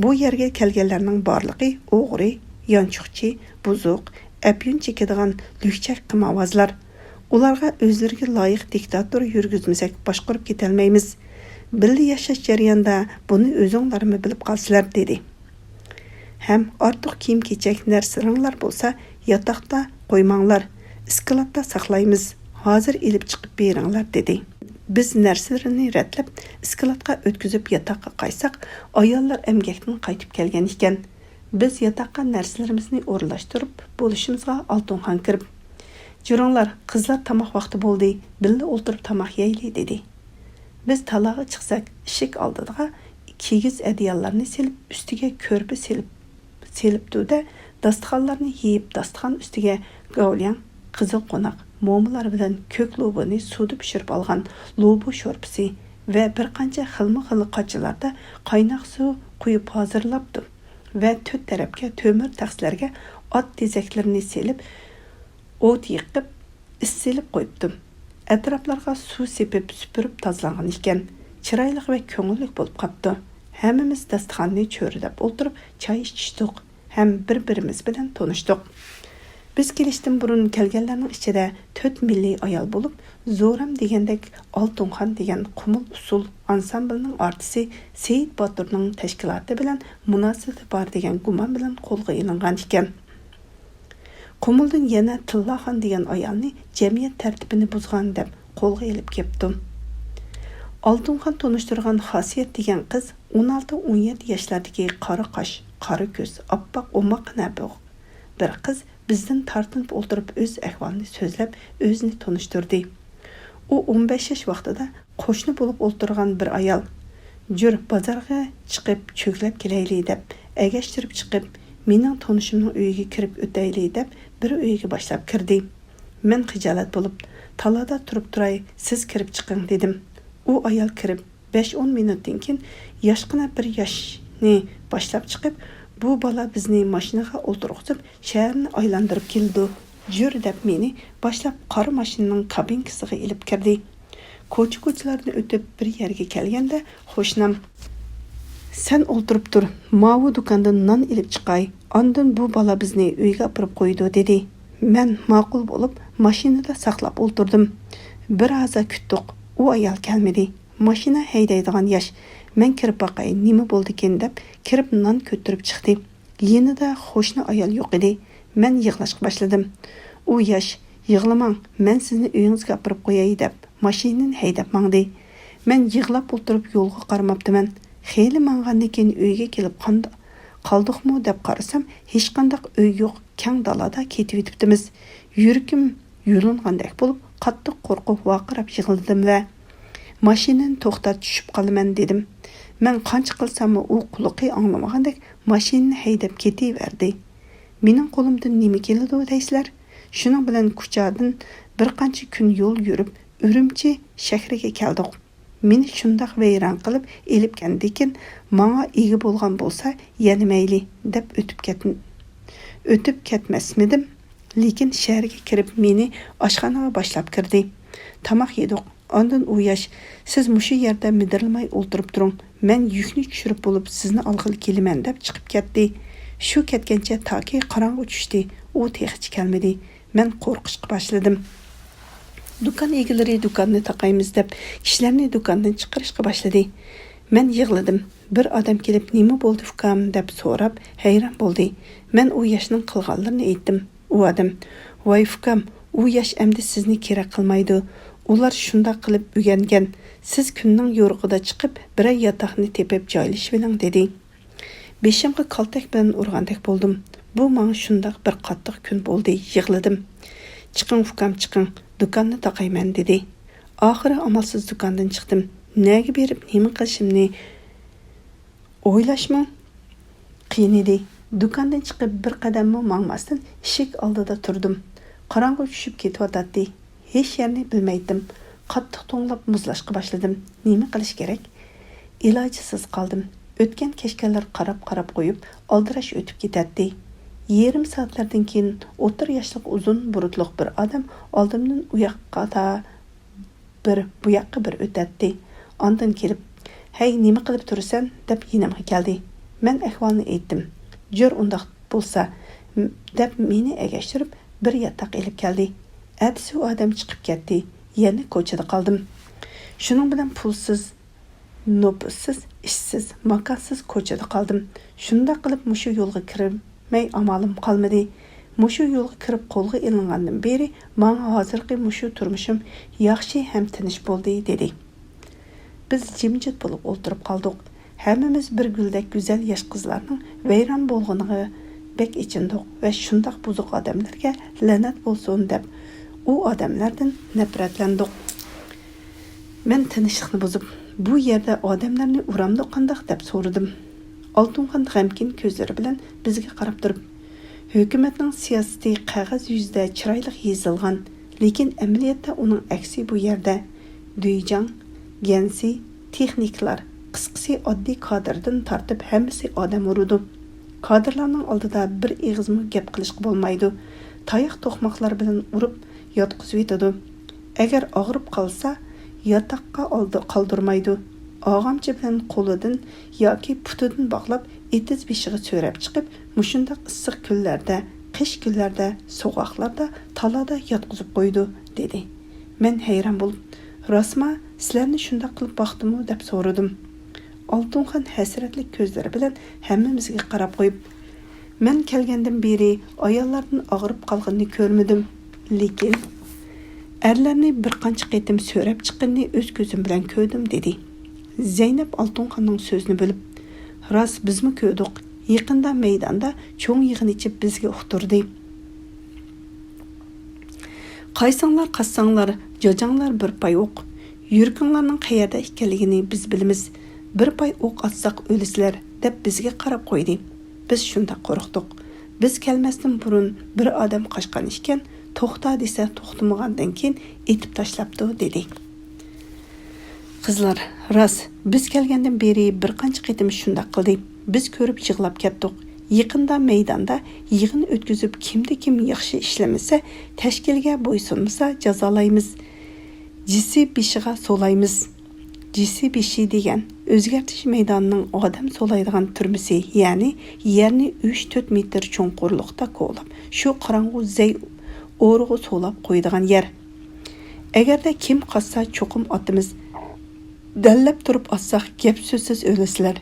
بۇ يەرگە كەلگەنلەرنىڭ بارلىقى ئوغرى، يانچۇقچى، بۇزۇق، ئەپيۈن چېكىدىغان لۈكچەك قىمارۋازلار. ئۇلارغا ئۆزلىرىگە لايىق دىكتاتور يۈرگۈزمىسەك، باشقۇرۇپ كېتەلمەيمىز. بىللە ياشاش جەريانىدا بۇنى ئۆزۈڭلارمۇ بىلىپ قالىسىلەر، دېدى. ھەم ئارتۇق كىيىم-كېچەك نەرسىلىرىڭلار بولسا، ياتاقتا قويماڭلار، ئىسكىلاتتا ساقلايمىز، ھازىر ئېلىپ چىقىپ بېرىڭلار، دېدى. بىز نەرسىلىرىنى رەتلەپ، ئىسكىلاتقا ئۆتكۈزۈپ ياتاققا قايتساق، ئاياللار ئەمگەكتىن قايتىپ كەلگەن ئىكەن. بىز ياتاققا نەرسىلىرىمىزنى ئورۇنلاشتۇرۇپ بولۇشىمىزغا ئالتۇنخان كىرىپ، جۈرۈڭلار، قىزلار، تاماق ۋاقتى بولدى، بىللە ئولتۇرۇپ تاماق يەيلى، دېدى. بىز تالاغا چىقساق، ئىشىك ئالدىغا كىگىز ئەدىياللارنى سېلىپ، ئۈستىگە كۆرپە سېلىپ، سېلىپتۇ-دە، داستىخانلارنى يېيىپ، داستىخان ئۈستىگە گاۋلياڭ قىزىل قوناق، مومىلار بىلەن كۆك لوبۇنى سۇدا پىشۇرۇپ ئالغان لوبۇ شورپىسى ۋە بىر قانچە خىلمۇ خىل قاچىلاردا قايناق سۇ قۇيۇپ ھازىرلاپتۇ ۋە تۆت تەرەپكە تۆمۈر تەخسىلەرگە ئات تېزەكلىرىنى سېلىپ، ئوت يېقىپ، ئىس سېلىپ قويۇپتۇ. ئەتراپلارغا سۇ سېپىپ سۈپۈرۈپ تازىلانغان ئىكەن. چىرايلىق ۋە كۆڭۈللۈك بولۇپ قاپتۇ. ھەممىمىز داستىخاننى چۆرىدەپ ئولتۇرۇپ چاي ئىچىشتۇق ھەم بىر-بىرىمىز بىلەن تونۇشتۇق. بىز كېلىشتىن بۇرۇن كەلگەنلەرنىڭ ئىچىدە تۆت مىللىي ئايال بولۇپ، زورەم دېگەندەك ئالتۇنخان دېگەن قۇمۇل ئۇسسۇل ئانسامبىلنىڭ ئارتىسى سېيىت باتۇرنىڭ تەشكىلاتى بىلەن مۇناسىۋىتى بار دېگەن گۇمان بىلەن قولغا ئېلىنغان ئىكەن. قۇمۇلدىن يەنە تىللاخان دېگەن ئايالنى جەمئىيەت تەرتىپىنى بۇزغان دەپ قولغا ئېلىپ كەپتۇ. ئالتۇنخان تونۇشتۇرغان خاسىيەت دېگەن قىز ئون ئالتە، ئون يەتتە ياشلاردىكى قارا قاش، قارا كۆز، ئاپئاق ئوماق قەنە بىر قىز بىزدىن تارتىنىپ ئولتۇرۇپ ئۆز ئەھۋالىنى سۆزلەپ، ئۆزىنى تونۇشتۇردى. ئۇ ئون بەش ياش ۋاقتىدا قوشنا بولۇپ ئولتۇرغان بىر ئايال، «جۈر، بازارغا چىقىپ چۆگىلەپ كېلەيلى» دەپ، ئەگەشتۈرۈپ چىقىپ، «مېنىڭ تونۇشۇمنىڭ ئۆيىگە كىرىپ ئۆتەيلى» دەپ، بىر ئۆيگە باشلاپ كىردى. مەن خىجالەت بولۇپ، «تالادا تۇرۇپ تۇراي، سىز كىرىپ چىقىڭ» دېدىم. ئۇ ئايال كىرىپ، بەش-ئون مىنۇتتىن كېيىن ياشقىنا بىر ياشنى باشلاپ چىقىپ، «بۇ بالا بىزنى ماشىنىغا ئولتۇرغۇزۇپ، شەھەرنى ئايلاندۇرۇپ كېلىدۇ. جۈر» دەپ مېنى باشلاپ قارا ماشىنىنىڭ كابىنكىسىغا ئېلىپ كىردى. كوچا-كوچىلاردىن ئۆتۈپ بىر يەرگە كەلگەندە، قوشنام، «سەن ئولتۇرۇپ تۇر، ماۋۇ دۇكاندىن نان ئېلىپ چىقاي، ئاندىن بۇ بالا بىزنى ئۆيگە ئاپىرىپ قويىدۇ» دېدى. مەن ماقۇل بولۇپ، ماشىنىدا ساقلاپ ئولتۇردۇم. بىر ھازا كۈتتۇق، ئۇ ئايال كەلمىدى. ماشىنا ھەيدەيدىغان ياش، «مەن كىرىپ باقاي، نېمە بولدىكىن» دەپ، كىرىپ نان كۆتۈرۈپ چىقتى. يېنىدا قوشنا ئايال يوق ئىدى. مەن يىغلاشقا باشلىدىم. ئۇ ياش، «يىغلىماڭ، مەن سىزنى ئۆيىڭىزگە ئاپىرىپ قوياي» دەپ، ماشىنىنى ھەيدەپ ماڭدى. مەن يىغلاپ ئولتۇرۇپ يولغا قارىماپتىمەن. خېلى ماڭغاندىن كېيىن ئۆيگە كېلىپ قاند-، قالدۇقمۇ دەپ قارىسام، ھېچقانداق ئۆي يوق، كەڭ دالادا كېتىۋېتىپتىمىز. يۈرىكىم يۇلۇنغاندەك بولۇپ، قاتتىق قورقۇپ ۋارقىراپ يىغلىدىم ۋە «ماشىنىنى توختات، چۈشۈپ قالىمەن» دېدىم. مەن قانچە قىلساممۇ ئۇ قۇلىقى ئاڭلىمىغاندەك ماشىنىنى ھەيدەپ كېتىۋەردى. مېنىڭ قولۇمدىن نېمە كېلىدۇ دەيسىلەر؟ شۇنىڭ بىلەن كۇچادىن بىر قانچە كۈن يول يۈرۈپ، ئۈرۈمچى شەھىرىگە كەلدۇق. مېنى شۇنداق ۋەيران قىلىپ ئېلىپ كەتكەندىكىن، ماڭا ئىگە بولغان بولسا يەنە مەيلى، دەپ ئۆتۈپ كەت-، ئۆتۈپ كەتمەسمىدىم؟ لېكىن شەھەرگە كىرىپ مېنى ئاشخانىغا باشلاپ كىردى. تاماق يېدۇق. ئاندىن ئۇ ياش، «سىز مۇشۇ يەردە مىدىرلىماي ئولتۇرۇپ تۇرۇڭ، مەن يۈكنى چۈشۈرۈپ بولۇپ سىزنى ئالغىلى كېلىمەن» دەپ چىقىپ كەتتى. شۇ كەتكەنچە تاكى قاراڭغۇ چۈشتى. ئۇ تېخىچە كەلمىدى. مەن قورقۇشقا باشلىدىم. دۇكان ئىگىلىرى دۇكاننى تاقايمىز دەپ كىشىلەرنى دۇكاندىن چىقىرىشقا باشلىدى. مەن يىغلىدىم. بىر ئادەم كېلىپ، «نېمە بولدى ئۇكام؟» دەپ سوراپ ھەيران بولدى. مەن ئۇ ياشنىڭ قىلغانلىرىنى ئېيتتىم. ئۇ ئادەم، «ۋاي ئۇكام، ئۇ ياش ئەمدى سىزنى كېرەك قىلمايدۇ. ئۇلار شۇنداق قىلىپ ئۆگەنگەن. سىز كۈننىڭ يورۇقىدا چىقىپ، بىرەر ياتاقنى تېپىپ جايلىشىۋېلىڭ» دېدى. بېشىمغا كالتەك بىلەن ئۇرغاندەك بولدۇم. بۇ ماڭا شۇنداق بىر قاتتىق كۈن بولدى، يىغلىدىم. «چىقىڭ ئۇكام، چىقىڭ، دۇكاننى تاقايمەن» دېدى. ئاخىرى ئامالسىز دۇكاندىن چىقتىم. نەگە بېرىپ نېمە قىلىشىمنى ئويلاشمۇ قىيىن ئىدى. دۇكاندىن چىقىپ بىر قەدەممۇ ماڭماستىن ئىشىك ئالدىدا تۇردۇم. قاراڭغۇ چۈشۈپ كېتىۋاتاتتى. ھېچ يەرنى بىلمەيتتىم. قاتتىق توڭلاپ مۇزلاشقا باشلىدىم. نېمە قىلىش كېرەك؟ ئىلاجسىز قالدىم. ئۆتكەن كەچكەنلەر قاراپ-قاراپ قويۇپ، ئالدىراش ئۆتۈپ كېتەتتى. يېرىم سائەتلەردىن كېيىن ئوتتۇرا ياشلىق ئۇزۇن بۇرۇتلۇق بىر ئادەم ئالدىمدىن ئۇ ياققا تا بىر، بۇ ياققا بىر ئۆتەتتى. ئاندىن كېلىپ، «ھەي، نېمە قىلىپ تۇرىسەن؟» دەپ يېنىمغا كەلدى. مەن ئەھۋالنى ئېيتتىم. «جۈر ئۇنداق بولسا» دەپ مېنى ئەگەشتۈرۈپ بىر ياتاق ئېلىپ كەلدى. ئەتىسى ئۇ ئادەم چىقىپ كەتتى. يەنە كوچىدا قالدىم. شۇنىڭ بىلەن پۇلسىز، نوپۇسسىز، ئىشسىز، ماكانسىز كوچىدا قالدىم. شۇنداق قىلىپ مۇشۇ يولغا كىرمەي ئامالىم قالمىدى. مۇشۇ يولغا كىرىپ قولغا ئېلىنغاندىن بېرى ماڭا ھازىرقى مۇشۇ تۇرمۇشۇم ياخشى ھەم تىنچ بولدى، دېدى. بىز جىمجىت بولۇپ ئولتۇرۇپ قالدۇق. ھەممىمىز بىر گۈلدەك گۈزەل ياش قىزلارنىڭ ۋەيران بولغىنىغا بەك ئېچىندۇق ۋە شۇنداق بۇزۇق ئادەملەرگە لەنەت بولسۇن دەپ ئۇ ئادەملەردىن نەپرەتلەندۇق. مەن تىنچلىقنى بۇزۇپ، «بۇ يەردە ئادەملەرنى ئۇرامدۇ قانداق؟» دەپ سورىدىم. ئالتۇنخان غەمكىن كۆزلىرى بىلەن بىزگە قاراپ تۇرۇپ، ھۆكۈمەتنىڭ سىياسىتى قەغەز يۈزىدە چىرايلىق يېزىلغان، لېكىن ئەمەلىيەتتە ئۇنىڭ ئەكسى بۇ يەردە. دۈيجاڭ، گەنسى، تېخنىكلار، قىسقىسى ئاددىي كادىردىن تارتىپ ھەممىسى ئادەم ئۇرىدۇ. كادىرلارنىڭ ئالدىدا بىر ئېغىزمۇ گەپ قىلىشقا بولمايدۇ. تاياق توقماقلار بىلەن ئۇرۇپ ياتقۇزۇۋېتىدۇ. ئەگەر ئاغرىپ قالسا، ياتاققا ئالدى-، قالدۇرمايدۇ. ئاغامچا بىلەن قولىدىن ياكى پۇتىدىن باغلاپ، ئېتىز بېشىغا سۆرەپ چىقىپ، مۇشۇنداق ئىسسىق كۈنلەردە، قىش كۈنلەردە، سوغۇقلاردا، تالادا ياتقۇزۇپ قويىدۇ، دېدى. مەن ھەيران بولۇپ، راستما، سىلەرنى شۇنداق قىلىپ باقتىمۇ؟ دەپ سورىدىم. ئالتۇنخان ھەسرەتلىك كۆزلىرى بىلەن ھەممىمىزگە قاراپ قويۇپ، مەن كەلگەندىن بېرى ئاياللاردىن ئاغرىپ قالغىنىنى كۆرمىدىم، لېكىن ئەرلەرنى بىر قانچە قېتىم سۆرەپ چىققىنىنى ئۆز كۆزۈم بىلەن كۆردۈم، دېدى. زەينەپ ئالتۇنخاننىڭ سۆزىنى بۆلۈپ، راست، بىزمۇ كۆردۇق. يېقىندا مەيداندا چوڭ يىغىن ئېچىپ بىزگە ئۇقتۇردى. قايساڭلار قاچساڭلار، جاجاڭلار بىر پاي ئوق. يۈرىكىڭلارنىڭ قەيەردە ئىكەنلىكىنى بىز بىلىمىز. بىر پاي ئوق ئاتساق ئۆلىسىلەر، دەپ بىزگە قاراپ قويدى. بىز شۇنداق قورقتۇق. بىز كەلمەستىن بۇرۇن بىر ئادەم قاچقان ئىكەن، توختا دېسە توختىمىغاندىن كېيىن ئېتىپ تاشلاپتۇ، دېدى. قىزلار، راست، بىز كەلگەندىن بېرى بىر قانچە قېتىم شۇنداق قىلدى. بىز كۆرۈپ يىغلاپ كەتتۇق. يېقىندا مەيداندا يىغىن ئۆتكۈزۈپ، كىمدە كىم ياخشى ئىشلىمىسە، تەشكىلگە بويسۇنمىسا جازالايمىز. جىسى بېشىغا سولايمىز. جىسى بېشى دېگەن ئۆزگەرتىش مەيدانىنىڭ ئادەم سولايدىغان تۈرمىسى، يەنى يەرنى ئۈچ تۆت مېتىر چوڭقۇرلۇقتا كولاپ، شۇ قاراڭغۇ زەي ئورىغا سولاپ قويىدىغان يەر. ئەگەردە كىم قاچسا چوقۇم ئاتىمىز. دەللەپ تۇرۇپ ئاتساق گەپ سۆزسىز ئۆلىسىلەر.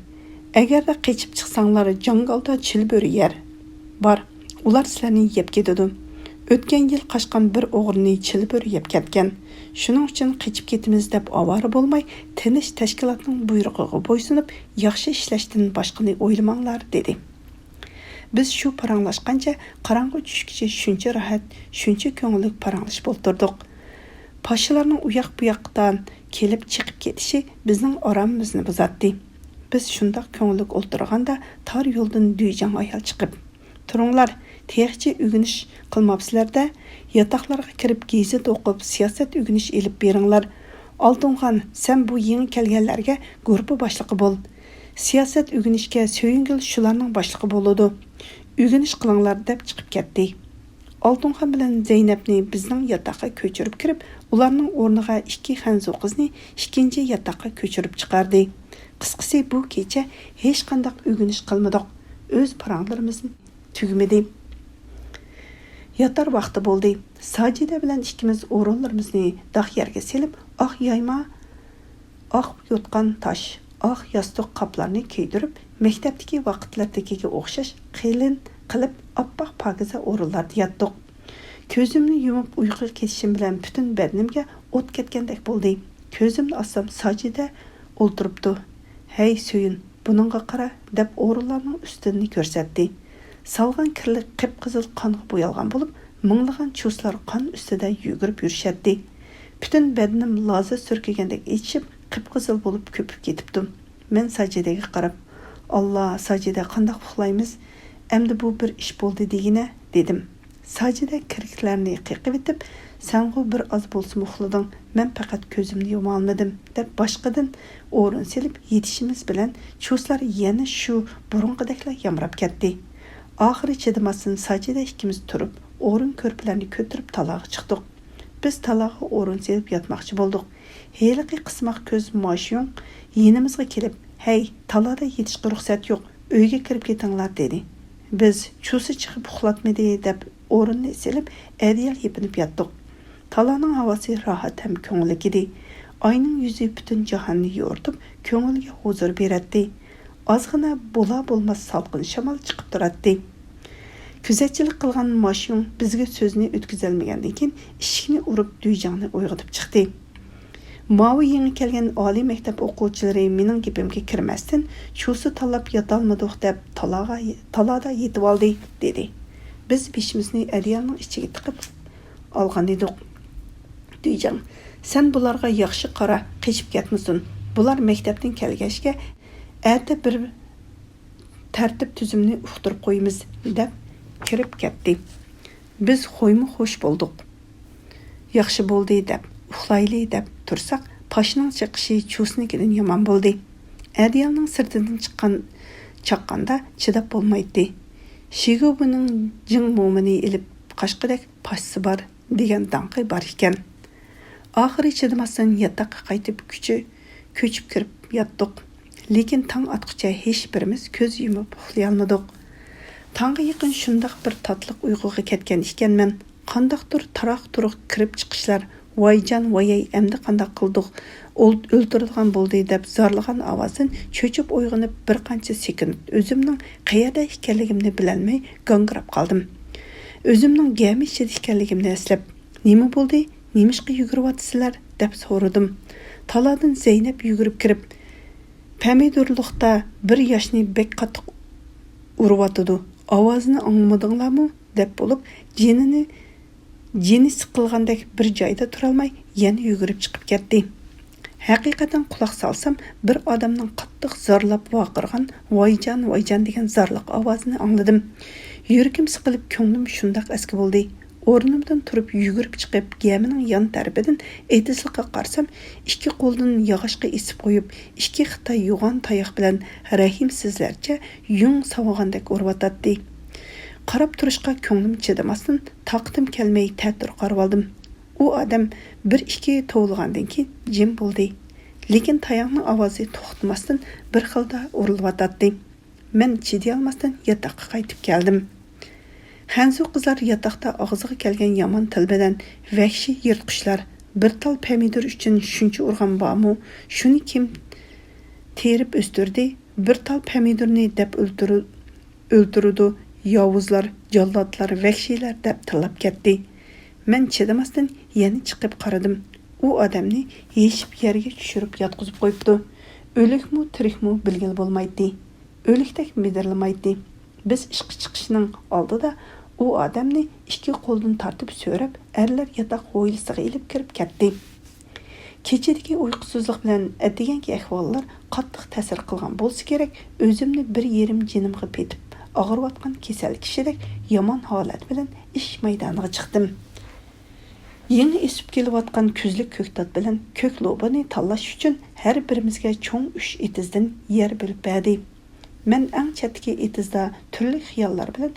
ئەگەردە قېچىپ چىقساڭلار جاڭگالدا چىلبۆرە يەر بار. ئۇلار سىلەرنى يەپ كېتىدۇ. ئۆتكەن يىل قاچقان بىر ئوغرىنى چىلبۆرە يەپ كەتكەن. شۇنىڭ ئۈچۈن قېچىپ كېتىمىز دەپ ئاۋارە بولماي، تىنچ تەشكىلاتنىڭ بۇيرۇقىغا بويسۇنۇپ، ياخشى ئىشلەشتىن باشقىنى ئويلىماڭلار، دېدى. بىز شۇ پاراڭلاشقانچە قاراڭغۇ چۈشكىچە شۇنچە راھەت، شۇنچە كۆڭۈللۈك پاراڭلىشىپ ئولتۇردۇق. پاشىلارنىڭ ئۇياق-بۇياقتان كېلىپ چېقىپ كېتىشى بىزنىڭ ئارامىمىزنى بۇزاتتى. بىز شۇنداق كۆڭۈللۈك ئولتۇرغاندا تار يولدىن دۈيجاڭ ئايال چىقىپ، تۇرۇڭلار، تېخىچە ئۆگىنىش قىلماپسىلەر-دە، ياتاقلارغا كىرىپ گېزىت ئوقۇپ، سىياسەت ئۆگىنىش ئېلىپ بېرىڭلار. ئالتۇنخان، سەن بۇ يېڭى كەلگەنلەرگە گۇرۇپپا باشلىقى بول. سىياسەت ئۆگىنىشكە سۆيۈنگۈل شۇلارنىڭ باشلىقى بولىدۇ. ئۆگىنىش قىلىڭلار، دەپ چىقىپ كەتتى. ئالتۇنخان بىلەن زەينەپنى بىزنىڭ ياتاققا كۆچۈرۈپ كىرىپ، ئۇلارنىڭ ئورنىغا ئىككى خەنزۇ قىزنى ئىككىنچى ياتاققا كۆچۈرۈپ چىقاردى. قىسقىسى، بۇ كېچە ھېچقانداق ئۆگىنىش قىلمىدۇق. ئۆز پاراڭلىرىمىز تۈگىمىدى. ياتار ۋاقتى بولدى. ساجىدە بىلەن ئىككىمىز ئورۇنلىرىمىزنى داغ يەرگە سېلىپ، ئاق يايما، ئاق يوتقان تاش، ئاق ياستۇق قاپلارنى كىيدۈرۈپ، مەكتەپتىكى ۋاقىتلىرىدىكىگە ئوخشاش قېلىن قىلىپ ئاپئاق پاكىزە ئورۇنلاردا ياتتۇق. كۆزۈمنى يۇمۇپ ئۇيقۇغا كېتىشىم بىلەن پۈتۈن بەدىنىمگە ئوت كەتكەندەك بولدى. كۆزۈمنى ئاچسام ساجىدە ئولتۇرۇپتۇ. ھەي، سۆيۈن، بۇنىڭغا قارا، دەپ ئورۇنلارنىڭ ئۈستىنى كۆرسەتتى. سالغان كىرلىك قىپقىزىل قانغا بويالغان بولۇپ، مىڭلىغان چۇسلار قان ئۈستىدە يۈگۈرۈپ يۈرۈشەتتى. پۈتۈن بەدىنىم لازا سۈركىگەندەك ئېچىشىپ، قىپقىزىل بولۇپ كۆپۈپ كېتىپتۇ. مەن ساجىدەگە قاراپ، ئاللا، ساجىدە، قانداق ئۇخلايمىز؟ ئەمدى بۇ بىر ئىش بولدى دېگىنە، دېدىم. ساجىدە كىرپىكلەرنى قېقىۋېتىپ، سەنغۇ بىر ئاز بولسىمۇ ئۇخلىدىڭ، مەن پەقەت كۆزۈمنى يۇمالمىدىم، دەپ باشقىدىن ئورۇن سېلىپ يېتىشىمىز بىلەن چۇسلار يەنە شۇ بۇرۇنقىدەكلا يامراپ كەتتى. ئاخىرى چىدىماستىن ساجىدە ئىككىمىز تۇرۇپ، ئورۇن كۆرپىلەرنى كۆتۈرۈپ تالاغا چىقتۇق. بىز تالاغا ئورۇن سېلىپ ياتماقچى بولدۇق. ھېلىقى قىسماق كۆز ماشيۇڭ يېنىمىزغا كېلىپ، ھەي، تالادا يېتىشقا رۇخسەت يوق، ئۆيگە كىرىپ كېتىڭلار، دېدى. بىز چۇسى چىقىپ ئۇخلاتمىدى دەپ ئورۇننى سېلىپ ئەدىيال يېپىنىپ ياتتۇق. تالانىڭ ھاۋاسى راھەت ھەم كۆڭۈللۈك ئىدى. ئاينىڭ يۈزى پۈتۈن جاھاننى يورۇتۇپ كۆڭۈلگە ھۇزۇر بېرەتتى. ئازغىنە بولا بولماس سالقىن شامال چىقىپ تۇراتتى. كۆزەتچىلىك قىلغان ماشيۇڭ بىزگە سۆزنى ئۆتكۈزەلمىگەندىن كېيىن ئىشىكنى ئۇرۇپ دۈيجاڭنى ئويغىتىپ چىقتى. ماۋۇ يېڭى كەلگەن ئالىي مەكتەپ ئوقۇغۇچىلىرى مېنىڭ گېپىمگە كىرمەستىن، چۇسا تاللاپ ياتالمىدۇق دەپ تالاغا، تالادا يېتىۋالدى، دېدى. بىز بېشىمىزنى ئەدىيالنىڭ ئىچىگە تىقىپ ئالغان ئىدۇق. دۈيجاڭ، سەن بۇلارغا ياخشى قارا، قېچىپ كەتمىسۇن. بۇلار مەكتەپتىن كەلگەچكە، ئەتە بىر تەرتىپ تۈزۈمنى ئۇقتۇرۇپ قويىمىز، دەپ كىرىپ كەتتى. بىز خويمۇ خوش بولدۇق. ياخشى بولدى دەپ، ئۇخلايلى دەپ تۇرساق، پاشنىڭ چېقىشى چۇسنىڭكىدىن يامان بولدى. ئەدىيالنىڭ سىرتىدىن چىققان، چاققاندا چىداپ بولمايتتى. شىگۇبىنىڭ جىڭ مومىنى ئېلىپ قاچقۇدەك پاشىسى بار دېگەن داڭقى بار ئىكەن. ئاخىرى چىدىماستىن ياتاققا قايتىپ كۈچى، كۆچۈپ كىرىپ ياتتۇق. لېكىن تاڭ ئاتقۇچە ھېچبىرىمىز كۆز يۇمۇپ ئۇخلىيالمىدۇق. تاڭغا يېقىن شۇنداق بىر تاتلىق ئۇيقۇغا كەتكەن ئىكەنمەن. قانداقتۇر تاراق-تۇرۇق كىرىپ چىقىشلار، ۋايجان، ۋايەي، ئەمدى قانداق قىلدۇق؟ ئول-، ئۆلتۈرىدىغان بولدى دەپ زارلىغان ئاۋازدىن چۆچۈپ ئويغىنىپ، بىر قانچە سېكۇنت ئۆزۈمنىڭ قەيەردە ئىكەنلىكىمنى بىلەلمەي گاڭگىراپ قالدىم. ئۆزۈمنىڭ گەمە ئىچىدە ئىكەنلىكىمنى ئەسلەپ، نېمە بولدى؟ نېمىشقا يۈگۈرۈۋاتىسىلەر؟ دەپ سورىدىم. تالادىن زەينەپ يۈگۈرۈپ كىرىپ، پەمىدۇرلۇقتا بىر ياشنى بەك قاتتىق ئۇرۇۋاتىدۇ. ئاۋازىنى ئاڭلىمىدىڭلارمۇ؟ دەپ بولۇپ، جېنىنى، جېنى سىقىلغاندەك بىر جايدا تۇرالماي، يەنە يۈگۈرۈپ چىقىپ كەتتى. ھەقىقەتەن قۇلاق سالسام، بىر ئادەمنىڭ قاتتىق زارلاپ ۋارقىرىغان، ۋايجان، ۋايجان دېگەن زارلىق ئاۋازىنى ئاڭلىدىم. يۈرىكىم سىقىلىپ، كۆڭلۈم شۇنداق ئەسكە بولدى. ئورنۇمدىن تۇرۇپ يۈگۈرۈپ چىقىپ، گەمىنىڭ يان تەرىپىدىن ئېتىزلىققا قارىسام، ئىككى قولىدىن ياغاچقا ئېسىپ قويۇپ، ئىككى خىتاي يوغان تاياق بىلەن رەھىمسىزلەرچە يۇڭ ساۋىغاندەك ئۇرۇۋاتاتتى. قاراپ تۇرۇشقا كۆڭلۈم چىدىماستىن، تاقىتىم كەلمەي تەتۈر قارىۋالدىم. ئۇ ئادەم بىر ئىككى توۋلىغاندىن كېيىن جىم بولدى. لېكىن تاياقنىڭ ئاۋازى توختىماستىن بىر خىلدا ئۇرۇلۇۋاتاتتى. مەن چىدىيالماستىن ياتاققا قايتىپ كەلدىم. خەنزۇ قىزلار ياتاقتا ئاغزىغا كەلگەن يامان تىل بىلەن، ۋەھشىي يىرتقۇچلار، بىر تال پەمىدۇر ئۈچۈن شۇنچە ئۇرغان بارمۇ؟ شۇنى كىم تېرىپ ئۆستۈردى؟ بىر تال پەمىدۇرنى دەپ ئۆلتۈرۈ-، ئۆلتۈرىدۇ، ياۋۇزلار، جاللاتلار، ۋەھشىيلەر دەپ تىللاپ كەتتى. مەن چىدىماستىن يەنە چىقىپ قارىدىم. ئۇ ئادەمنى يېشىپ يەرگە چۈشۈرۈپ ياتقۇزۇپ قويۇپتۇ. ئۆلۈكمۇ، تىرىكمۇ بىلگىلى بولمايتتى. ئۆلۈكتەك مىدىرلىمايتتى. بىز ئىشقا چىقىشنىڭ ئالدىدا ئۇ ئادەمنى ئىككى قولدىن تارتىپ سۆرەپ، ئەرلەر ياتاق ھويلىسىغا ئېلىپ كىرىپ كەتتى. كېچىدىكى ئۇيقۇسىزلىق بىلەن ئەتىگەنكى ئەھۋاللار قاتتىق تەسىر قىلغان بولسا كېرەك، ئۆزۈمنى بىر يېرىم جېنىمغا پېتىپ، ئاغرىۋاتقان كېسەل كىشىدەك يامان ھالەت بىلەن ئىش مەيدانىغا چىقتىم. يېڭى ئۆسۈپ كېلىۋاتقان كۈزلۈك كۆكتات بىلەن كۆك لوبىنى تاللاش ئۈچۈن ھەر بىرىمىزگە چوڭ ئۈچ ئېتىزدىن يەر بۆلۈپ بەردى. مەن ئەڭ چەتتىكى ئېتىزدا تۈرلۈك خىياللار بىلەن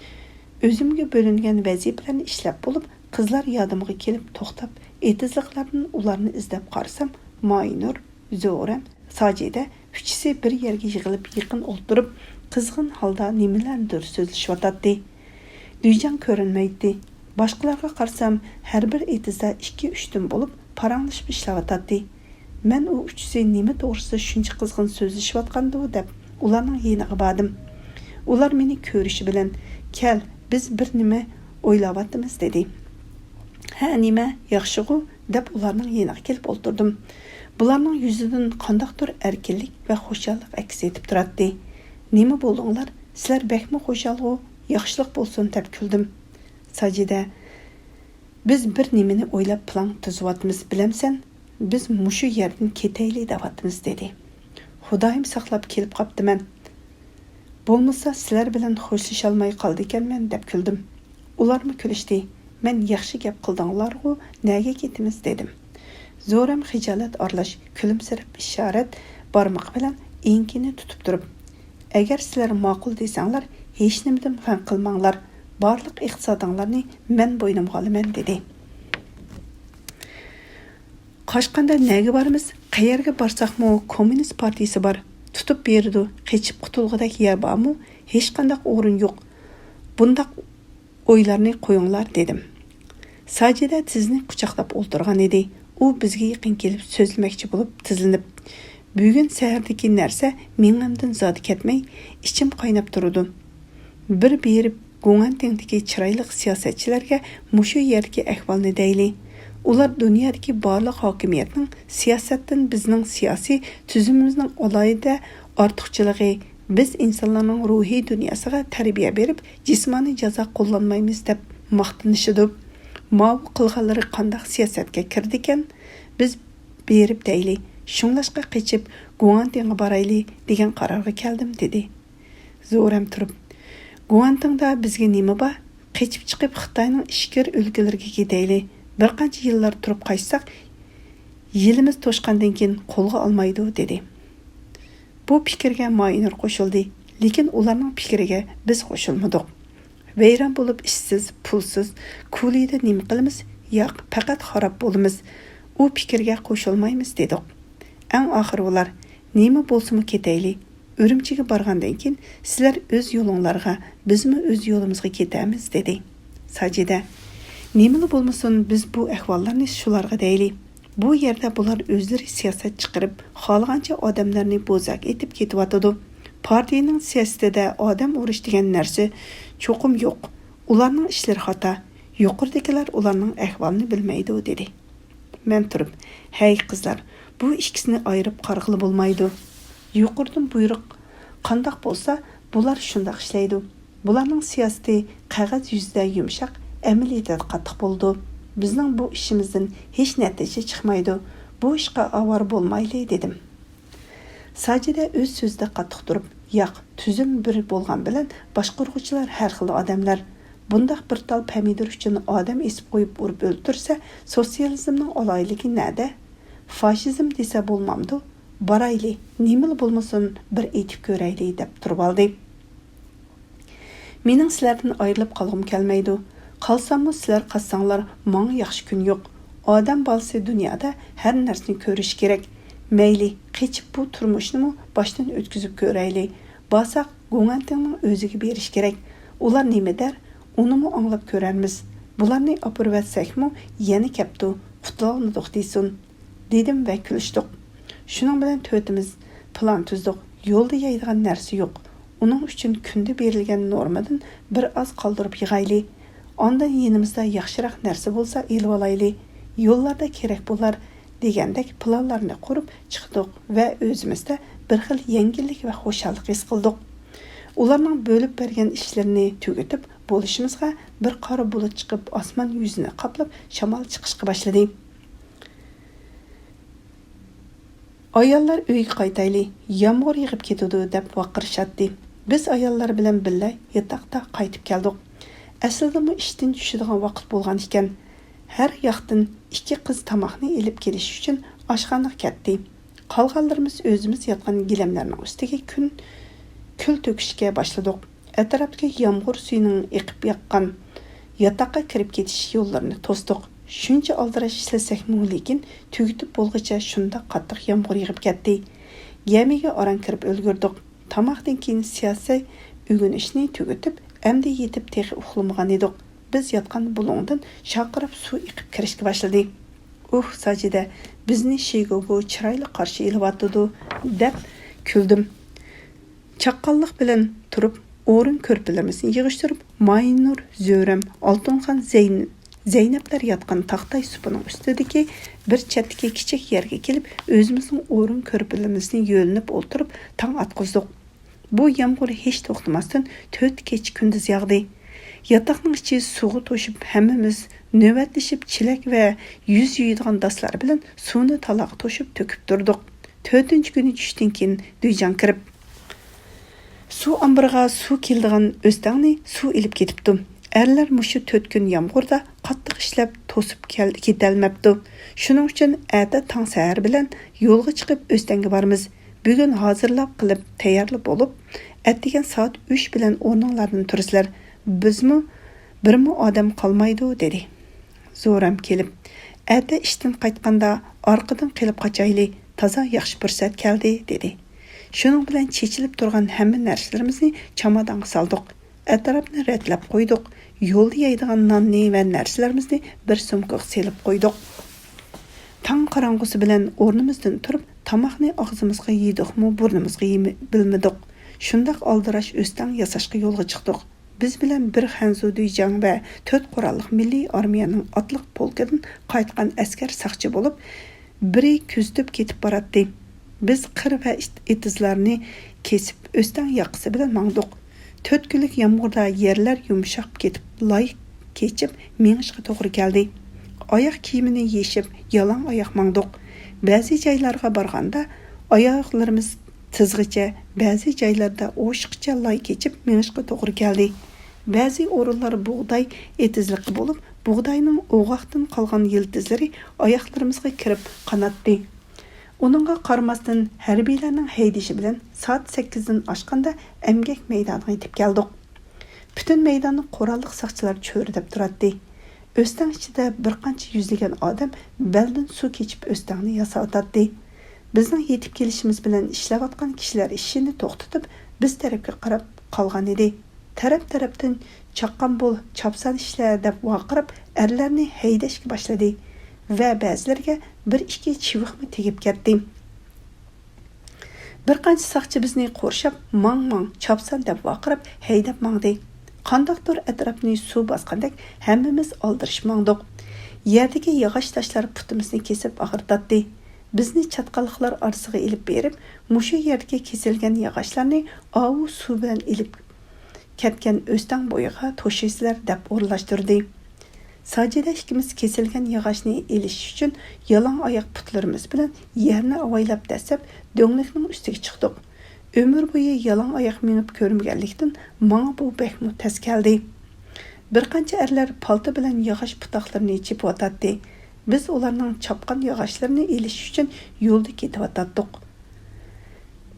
ئۆزۈمگە بۆلۈنگەن ۋەزىپىلەرنى ئىشلەپ بولۇپ، قىزلار يادىمغا كېلىپ توختاپ، ئېتىزلىقلاردىن ئۇلارنى ئىزدەپ قارىسام، ماينۇر، زۆھرەم، ساجىدە ئۈچىسى بىر يەرگە يىغىلىپ يېقىن ئولتۇرۇپ، قىزغىن ھالدا نېمىلەردۇر سۆزلىشىۋاتاتتى. دۈيجاڭ كۆرۈنمەيتتى. باشقىلارغا قارىسام، ھەر بىر ئېتىزدا ئىككى-ئۈچتىن بولۇپ پاراڭلىشىپ ئىشلەۋاتاتتى. مەن ئۇ ئۈچىسى نېمە توغرىسىدا شۇنچە قىزغىن سۆزلىشىۋاتقاندۇ دەپ ئۇلارنىڭ يېنىغا باردىم. ئۇلار مېنى كۆرۈشى بىلەن، كەل، بىز بىر نېمە ئويلاۋاتىمىز، دېدى. ھە، نېمە؟ ياخشىغۇ؟ دەپ ئۇلارنىڭ يېنىغا كېلىپ ئولتۇردۇم. بۇلارنىڭ يۈزىدىن قانداقتۇر ئەركىنلىك ۋە خۇشاللىق ئەكس ئېتىپ تۇراتتى. نېمە بولدۇڭلار؟ سىلەر بەكمۇ خۇشالغۇ؟ ياخشىلىق بولسۇن، دەپ كۈلدۈم. ساجىدە، بىز بىر نېمىنى ئويلاپ پىلان تۈزۈۋاتىمىز، بىلەمسەن؟ بىز مۇشۇ يەردىن كېتەيلى دەۋاتىمىز، دېدى. خۇدايىم ساقلاپ كېلىپ قاپتىمەن. بولمىسا سىلەر بىلەن خوشلىشالماي قالىدىكەنمەن، دەپ كۈلدۈم. ئۇلارمۇ كۈلۈشتى. مەن ياخشى گەپ قىلدىڭلارغۇ، نەگە كېتىمىز، دېدىم. زۆھرەم خىجالەت ئارىلاش كۈلۈمسىرەپ ئىشارەت بارمىقى بىلەن ئېڭىكىنى تۇتۇپ تۇرۇپ، ئەگەر سىلەر ماقۇل دېسەڭلار، ھېچنېمىدىن غەم قىلماڭلار، بارلىق ئىقتىسادىڭلارنى مەن بوينۇمغا ئالىمەن، دېدى. قاچقاندا نەگە بارىمىز؟ قەيەرگە بارساقمۇ كوممۇنىست پارتىيىسى بار، تۇتۇپ بېرىدۇ، قېچىپ قۇتۇلغۇدەك يەر بارمۇ؟ ھېچقانداق ئورۇن يوق. بۇنداق ئويلارنى قويۇڭلار، دېدىم. ساجىدە تىزىنى قۇچاقلاپ ئولتۇرغان ئىدى. ئۇ بىزگە يېقىن كېلىپ سۆزلىمەكچى بولۇپ تىزلىنىپ، بۈگۈن سەھەردىكى نەرسە مېڭەمدىن زادى كەتمەي، ئىچىم قايناپ تۇرىدۇ. بىر بېرىپ گۇڭئەنتىڭدىكى چىرايلىق سىياسەتچىلەرگە مۇشۇ يەردىكى ئەھۋالنى دەيلى. ئۇلار دۇنيادىكى بارلىق ھاكىمىيەتنىڭ سىياسەتتىن بىزنىڭ سىياسىي تۈزۈمىمىزنىڭ ئالاھىدە ئارتۇقچىلىقى، بىز ئىنسانلارنىڭ روھىي دۇنياسىغا تەربىيە بېرىپ، جىسمانىي جازا قوللانمايمىز دەپ ماختىنىشىدۇ. ماۋۇ قىلغانلىرى قانداق سىياسەتكە كىرىدىكەن؟ بىز بېرىپ دەيلى، شۇڭلاشقا قېچىپ گۇڭئەنتىڭغا بارايلى دېگەن قارارغا كەلدىم، دېدى. زۆھرەم تۇرۇپ، گۇڭئەنتىڭدا بىزگە نېمە بار؟ قېچىپ چىقىپ خىتاينىڭ ئىچكىرى ئۆلكىلىرىگە كېتەيلى. بىر قانچە يىللار تۇرۇپ قايتساق، يىلىمىز توشقاندىن كېيىن قولغا ئالمايدۇ، دېدى. بۇ پىكىرگە ماينۇر قوشۇلدى، لېكىن ئۇلارنىڭ پىكرىگە بىز قوشۇلمىدۇق. ۋەيران بولۇپ ئىشسىز، پۇلسىز، كۇلىدا نېمە قىلىمىز؟ ياق، پەقەت خاراب بولىمىز. ئۇ پىكىرگە قوشۇلمايمىز، دېدۇق. ئەڭ ئاخىرى ئۇلار، نېمە بولسىمۇ كېتەيلى. ئۈرۈمچىگە بارغاندىن كېيىن سىلەر ئۆز يولۇڭلارغا، بىزمۇ ئۆز يولىمىزغا كېتەمىز، دېدى. ساجىدە، نېمىلا بولمىسۇن، بىز بۇ ئەھۋاللارنى شۇلارغا دەيلى. بۇ يەردە بۇلار ئۆزلىرى سىياسەت چىقىرىپ، خالىغانچە ئادەملەرنى بوزەك ئېتىپ كېتىۋاتىدۇ. پارتىيىنىڭ سىياسىتىدە ئادەم ئۇرۇش دېگەن نەرسە چوقۇم يوق. ئۇلارنىڭ ئىشلىرى خاتا. يۇقىرىدىكىلەر ئۇلارنىڭ ئەھۋالىنى بىلمەيدۇ، دېدى. مەن تۇرۇپ، ھەي قىزلار، بۇ ئىككىسىنى ئايرىپ قارىغىلى بولمايدۇ. يۇقىرىدىن بۇيرۇق قانداق بولسا، بۇلار شۇنداق ئىشلەيدۇ. بۇلارنىڭ سىياسىتى قەغەز يۈزىدە يۇمشاق، ئەمەلىيەتتە قاتتىق بولىدۇ. بىزنىڭ بۇ ئىشىمىزدىن ھېچ نەتىجە چىقمايدۇ. بۇ ئىشقا ئاۋارە بولمايلى، دېدىم. ساجىدە ئۆز سۆزىدە قاتتىق تۇرۇپ، ياق، تۈزۈم بىر بولغان بىلەن باشقۇرغۇچىلار ھەر خىل ئادەملەر. بۇنداق بىر تال پەمىدۇر ئۈچۈن ئادەم ئېسىپ قويۇپ ئۇرۇپ ئۆلتۈرسە، سوتسىيالىزمنىڭ ئالاھىدىلىكى نەدە؟ فاشىزم دېسە بولمامدۇ؟ بارايلى، نېمىلا بولمىسۇن، بىر ئېتىپ كۆرەيلى، دەپ تۇرۇۋالدى. مېنىڭ سىلەردىن ئايرىلىپ قالغۇم كەلمەيدۇ. قالساممۇ سىلەر قالساڭلار ماڭا ياخشى كۈن يوق. ئادەم بالىسى دۇنيادا ھەر نەرسىنى كۆرۈشى كېرەك. مەيلى، قېچىپ بۇ تۇرمۇشنىمۇ باشتىن ئۆتكۈزۈپ كۆرەيلى. بارساق گۇڭئەنتىڭنىڭ ئۆزىگە بېرىش كېرەك. ئۇلار نېمە دەر، ئۇنىمۇ ئاڭلاپ كۆرەرمىز. بۇلارنى ئاپىرىۋەتسەكمۇ يەنە كەپتۇ، قۇتۇلالمىدۇق دېسۇن. دېدىم ۋە كۈلۈشتۇق. شۇنىڭ بىلەن تۆتىمىز پىلان تۈزدۇق. يولدا يەيدىغان نەرسە يوق. ئۇنىڭ ئۈچۈن كۈندە بېرىلگەن نورمىدىن بىر ئاز قالدۇرۇپ يىغايلى. ئاندىن يېنىمىزدا ياخشىراق نەرسە بولسا ئېلىۋالايلى. يوللاردا كېرەك بولار دېگەندەك پىلانلارنى قۇرۇپ چىقتۇق ۋە ئۆزىمىزدە بىر خىل يەڭگىللىك ۋە خۇشاللىق ھېس قىلدۇق. ئۇلارنىڭ بۆلۈپ بەرگەن ئىشلىرىنى تۈگىتىپ بولۇشىمىزغا بىر قارا بۇلۇت چىقىپ ئاسمان يۈزىنى قاپلاپ شامال چىقىشقا باشلىدى. ئاياللار ئۆيگە قايتايلى، يامغۇر يېغىپ كېتىدۇ دەپ ۋارقىرىشاتتى. بىز ئاياللار بىلەن بىللە ياتاقتا قايتىپ كەلدۇق. ئەسلىدىمۇ ئىشتىن چۈشىدىغان ۋاقىت بولغان ئىكەن. ھەر ياقتىن ئىككى قىز تاماقنى ئېلىپ كېلىش ئۈچۈن ئاشخانىغا كەتتى. قالغانلىرىمىز ئۆزىمىز ياتقان گىلەملەرنىڭ ئۈستىگە كۈن، كۈل تۆكۈشكە باشلىدۇق. ئەتراپتىكى يامغۇر سۈيىنىڭ ئېقىپ ياققان ياتاققا كىرىپ كېتىش يوللىرىنى توستۇق. شۇنچە ئالدىراش ئىشلىسەكمۇ، لېكىن تۈگىتىپ بولغۇچە شۇنداق قاتتىق يامغۇر يېغىپ كەتتى. گەمىگە ئاران كىرىپ ئۈلگۈردۇق. تاماقتىن كېيىن سىياسىي ئۆگىنىشنى تۈگىتىپ، ئەمدى يېتىپ تېخى ئۇخلىمىغان ئىدۇق. بىز ياتقان بۇلۇڭدىن شارقىراپ سۇ ئېقىپ كىرىشكە باشلىدى. ئۇھ، ساجىدە، بىزنى شىگوگو چىرايلىق قارشى ئېلىۋاتىدۇ، دەپ كۈلدۈم. چاققانلىق بىلەن تۇرۇپ، ئورۇن كۆرپىلىرىمىزنى يىغىشتۇرۇپ، ماينۇر، زۆرەم، ئالتۇنخان، زەين-، زەينەپلەر ياتقان تاختاي سۇپىنىڭ ئۈستىدىكى بىر چەتتىكى كىچىك يەرگە كېلىپ، ئۆزىمىزنىڭ ئورۇن كۆرپىلىرىمىزنى يۆلىنىپ ئولتۇرۇپ تاڭ ئاتقۇزدۇق. بۇ يامغۇر ھېچ توختىماستىن تۆت كېچە كۈندۈز ياغدى. ياتاقنىڭ ئىچى سۇغا توشۇپ، ھەممىمىز نۆۋەتلىشىپ چېلەك ۋە يۈز يۇيىدىغان داسلار بىلەن سۇنى تالاغا توشۇپ تۆكۈپ تۇردۇق. تۆتىنچى كۈنى چۈشتىن كېيىن دۈيجاڭ كىرىپ، سۇ ئامبىرىغا سۇ كېلىدىغان ئۆستەڭنى سۇ ئېلىپ كېتىپتۇ. ئەرلەر مۇشۇ تۆت كۈن يامغۇردا قاتتىق ئىشلەپ توسۇپ كەل-، كېتەلمەپتۇ. شۇنىڭ ئۈچۈن ئەتە تاڭ سەھەر بىلەن يولغا چىقىپ ئۆستەڭگە بارىمىز. بۈگۈن ھازىرلاپ قىلىپ تەييارلا بولۇپ، ئەتىگەن سائەت ئۈچ بىلەن ئورنۇڭلاردىن تۇرىسىلەر. بىزمۇ بىرمۇ ئادەم قالمايدۇ، دېدى. زورەم كېلىپ، ئەتە ئىشتىن قايتقاندا ئارقىدىن قېلىپ قاچايلى، تازا ياخشى پۇرسەت كەلدى، دېدى. شۇنىڭ بىلەن چېچىلىپ تۇرغان ھەممە نەرسىلىرىمىزنى چامادانغا سالدۇق. ئەتراپنى رەتلەپ قويدۇق. يولدا يەيدىغان ناننى ۋە نەرسىلىرىمىزنى بىر سومكىغا سېلىپ قويدۇق. تاڭ قاراڭغۇسى بىلەن ئورنىمىزدىن تۇرۇپ، تاماقنى ئاغزىمىزغا يېدۇقمۇ، بۇرنىمىزغا يېمە-، بىلمىدۇق. شۇنداق ئالدىراش ئۆستەڭ ياساشقا يولغا چىقتۇق. بىز بىلەن بىر خەنزۇ دۈيجاڭ ۋە تۆت قوراللىق مىللىي ئارمىيەنىڭ ئاتلىق پولكىدىن قايتقان ئەسكەر ساقچى بولۇپ، بىرى كۆزىتىپ كېتىپ باراتتى. بىز قىر ۋە ئېتىزلارنى كېسىپ، ئۆستەڭ ياقىسى بىلەن ماڭدۇق. تۆت كۈنلۈك يامغۇردا يەرلەر يۇمشاپ كېتىپ، لاي كېچىپ مېڭىشقا توغرا كەلدى. ئاياغ كىيىمىنى يېشىپ، يالاڭ ئاياق ماڭدۇق. بەزى جايلارغا بارغاندا ئاياغلىرىمىز تىزغىچە، بەزى جايلاردا ئوشۇقچە لاي كېچىپ مېڭىشقا توغرا كەلدى. بەزى ئورۇنلار بۇغداي ئېتىزلىقى بولۇپ، بۇغداينىڭ ئوغاقتىن قالغان يىلتىزلىرى ئاياغلىرىمىزغا كىرىپ قاناتتى. ئۇنىڭغا قارىماستىن، ھەربىيلەرنىڭ ھەيدىشى بىلەن سائەت سەككىزدىن ئاشقاندا ئەمگەك مەيدانىغا يېتىپ كەلدۇق. پۈتۈن مەيداننى قوراللىق ساقچىلار چۆرىدەپ تۇراتتى. ئۆستەڭ ئىچىدە بىر قانچە يۈزلىگەن ئادەم بەلدىن سۇ كېچىپ ئۆستەڭنى ياساۋاتاتتى. بىزنىڭ يېتىپ كېلىشىمىز بىلەن ئىشلەۋاتقان كىشىلەر ئىشىنى توختىتىپ، بىز تەرەپكە قاراپ قالغانىدى. تەرەپ-تەرەپتىن «چاققان بول، چاپسان ئىشلە» دەپ ۋارقىراپ، ئەرلەرنى ھەيدەشكە باشلىدى ۋە بەزىلىرىگە بىر ئىككى چىۋىقمۇ تېگىپ كەتتى. بىر قانچە ساقچى بىزنى قورشاپ، «ماڭ، ماڭ، چاپسان» دەپ ۋارقىراپ ھەيدەپ ماڭدى. قانداقتۇر ئەتراپنى سۇ باسقاندەك ھەممىمىز ئالدىرىشىپ ماڭدۇق. يەردىكى ياغاچ تاشلار پۇتىمىزنى كېسىپ ئاغرىتاتتى. بىزنى چاتقاللىقلار ئارىسىغا ئېلىپ بېرىپ، مۇشۇ يەردىكى كېسىلگەن ياغاچلارنى ئاۋۇ سۇ بىلەن ئېلىپ كەتكەن ئۆستەڭ بويىغا توشۇيسىلەر دەپ ئورۇنلاشتۇردى. ساجىدە ئىككىمىز كېسىلگەن ياغاچنى ئېلىش ئۈچۈن يالاڭ ئاياق پۇتلىرىمىز بىلەن يەرنى ئاۋايلاپ دەسسەپ دۆڭلۈكنىڭ ئۈستىگە چىقتۇق. ئۆمۈر بويى يالاڭ ئاياق مېڭىپ كۆرمىگەنلىكتىن ماڭا بۇ بەكمۇ تەس كەلدى. بىر قانچە ئەرلەر پالتا بىلەن ياغاچ پۇتاقلىرىنى چېپىۋاتاتتى. بىز ئۇلارنىڭ چاپقان ياغاچلىرىنى ئېلىش ئۈچۈن يولدا كېتىۋاتاتتۇق.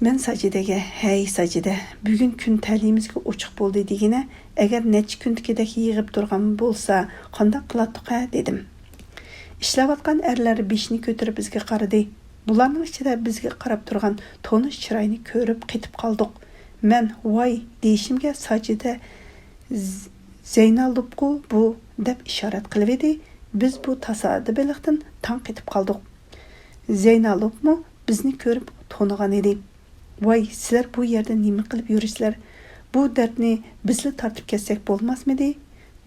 مەن ساجىدەگە، «ھەي، ساجىدە، بۈگۈن كۈن تەلىيىمىزگە ئوچۇق بولدى دېگىنە، ئەگەر نەچچە كۈندىكىدەك يېغىپ تۇرغان بولسا، قانداق قىلاتتۇق ھە؟» دېدىم. ئىشلەۋاتقان ئەرلەر بېشىنى كۆتۈرۈپ بىزگە قارىدى. بۇلارنىڭ ئىچىدە بىزگە قاراپ تۇرغان تونۇش چىراينى كۆرۈپ قېتىپ قالدۇق. مەن «ۋاي» دېيىشىمگە ساجىدە «ز-، زەينالوپقۇ بۇ» دەپ ئىشارەت قىلىۋىدى. بىز بۇ تاسادىپىيلىقتىن تاڭ قېتىپ قالدۇق. زەينالوپمۇ بىزنى كۆرۈپ تونۇغان ئىدى. «ۋاي، سىلەر بۇ يەردە نېمە قىلىپ يۈرىسىلەر؟ بۇ دەردنى بىزلا تارتىپ كەتسەك بولماسمىدى؟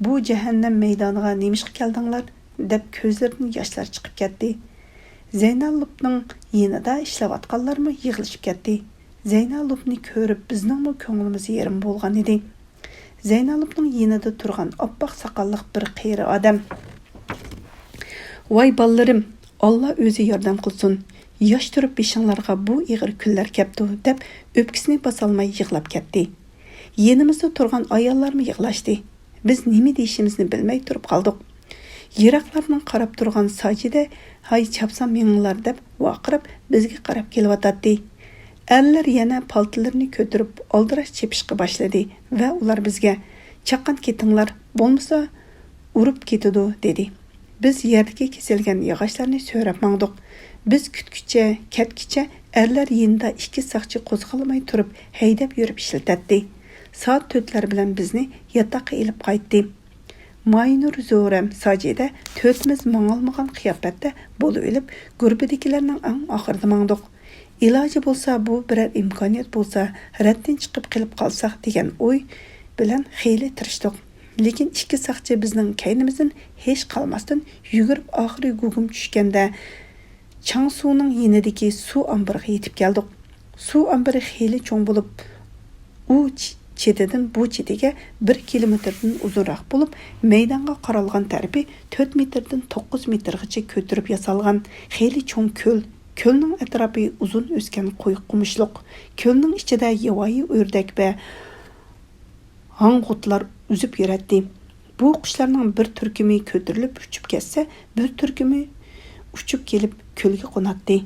بۇ جەھەننەم مەيدانىغا نېمىشقا كەلدىڭلار؟» دەپ كۆزلىرىدىن ياشلار چىقىپ كەتتى. زەينالوپنىڭ يېنىدا ئىشلەۋاتقانلارمۇ يىغلىشىپ كەتتى. زەينالوپنى كۆرۈپ بىزنىڭمۇ كۆڭلىمىز يېرىم بولغان ئىدى. زەينالوپنىڭ يېنىدا تۇرغان ئاپئاق ساقاللىق بىر قېرى ئادەم، «ۋاي بالىلىرىم، ئاللا ئۆزى ياردەم قىلسۇن، ياش تۇرۇپ بېشىڭلارغا بۇ ئېغىر كۈنلەر كەپتۇ» دەپ ئۆپكىسىنى باسالماي يىغلاپ كەتتى. يېنىمىزدا تۇرغان ئاياللارمۇ يىغلاشتى. بىز نېمە دېيىشىمىزنى بىلمەي تۇرۇپ قالدۇق. يىراقلاردىن قاراپ تۇرغان ساجىدە، «ھاي، چاپسان مېڭىڭلار» دەپ ۋارقىراپ بىزگە قاراپ كېلىۋاتاتتى. ئەرلەر يەنە پالتىلىرىنى كۆتۈرۈپ ئالدىراش چېپىشقا باشلىدى ۋە ئۇلار بىزگە، «چاققان كېتىڭلار، بولمىسا ئۇرۇپ كېتىدۇ» دېدى. بىز يەردىكى كېسىلگەن ياغاچلارنى سۆرەپ ماڭدۇق. بىز كۈتكۈچە، كەتكۈچە ئەرلەر يېنىدا ئىككى ساقچى قوزغالماي تۇرۇپ ھەيدەپ يۈرۈپ ئىشلىتەتتى. سائەت تۆتلەر بىلەن بىزنى ياتاققا ئېلىپ قايتتى. ماينۇر، زورەم، ساجىدە تۆتىمىز ماڭالمىغان قىياپەتتە بولۇۋېلىپ، گۇرۇپپىدىكىلەرنىڭ ئەڭ ئاخىرىدا ماڭدۇق. ئىلاجى بولسا، بۇ بىرەر ئىمكانىيەت بولسا، رەتتىن چىقىپ قېلىپ قالساق دېگەن ئوي بىلەن خېلى تىرىشتۇق. لېكىن ئىككى ساقچى بىزنىڭ كەينىمىزدىن ھېچ قالماستىن يۈگۈرۈپ، ئاخىرى گۇگۇم چۈشكەندە، چاڭسۇنىڭ يېنىدىكى سۇ ئامبىرىغا يېتىپ كەلدۇق. سۇ ئامبىرى خېلى چوڭ بولۇپ، ئۇ چ-، چېتىدىن بۇ چېتىگە بىر كىلومېتىردىن ئۇزۇنراق بولۇپ، مەيدانغا قارالغان تەرىپى تۆت مېتىردىن توققۇز مېتىرغىچە كۆتۈرۈپ ياسالغان خېلى چوڭ كۆل. كۆلنىڭ ئەتراپى ئۇزۇن ئۆسكەن قويۇق قومۇشلۇق. كۆلنىڭ ئىچىدە ياۋايى ئۆردەك ۋە ھاڭغۇتلار ئۈزۈپ يۈرەتتى. بۇ قۇشلارنىڭ بىر تۈركۈمى كۆتۈرۈلۈپ ئۇچۇپ كەتسە، بىر تۈركۈمى ئۇچۇپ كېلىپ كۆلگە قوناتتى.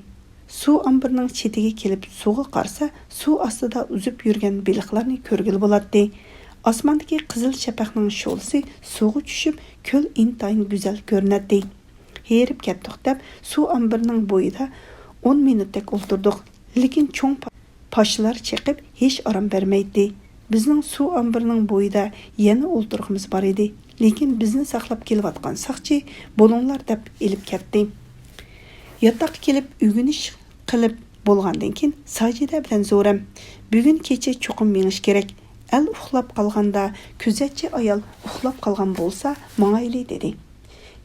سۇ ئامبىرىنىڭ چېتىگە كېلىپ سۇغا قارىسا، سۇ ئاستىدا ئۈزۈپ يۈرگەن بېلىقلارنى كۆرگىلى بولاتتى. ئاسماندىكى قىزىل شەپەقنىڭ شولىسى سۇغا چۈشۈپ، كۆل ئىنتايىن گۈزەل كۆرۈنەتتى. ھېرىپ كەتتۇق دەپ، سۇ ئامبىرىنىڭ بويىدا ئون مىنۇتتەك ئولتۇردۇق. لېكىن چوڭ پا-، پاشىلار چېقىپ، ھېچ ئارام بەرمەيتتى. بىزنىڭ سۇ ئامبىرىنىڭ بويىدا يەنە ئولتۇرغۇمىز بار ئىدى. لېكىن بىزنى ساقلاپ كېلىۋاتقان ساقچى، «بولۇڭلار» دەپ ئېلىپ كەتتى. ياتاققا كېلىپ ئۆگىنىش قىلىپ بولغاندىن كېيىن، ساجىدە بىلەن زورەم، «بۈگۈن كېچە چوقۇم مېڭىش كېرەك. ئەل ئۇخلاپ قالغاندا، كۆزەتچى ئايال ئۇخلاپ قالغان بولسا، ماڭايلى» دېدى.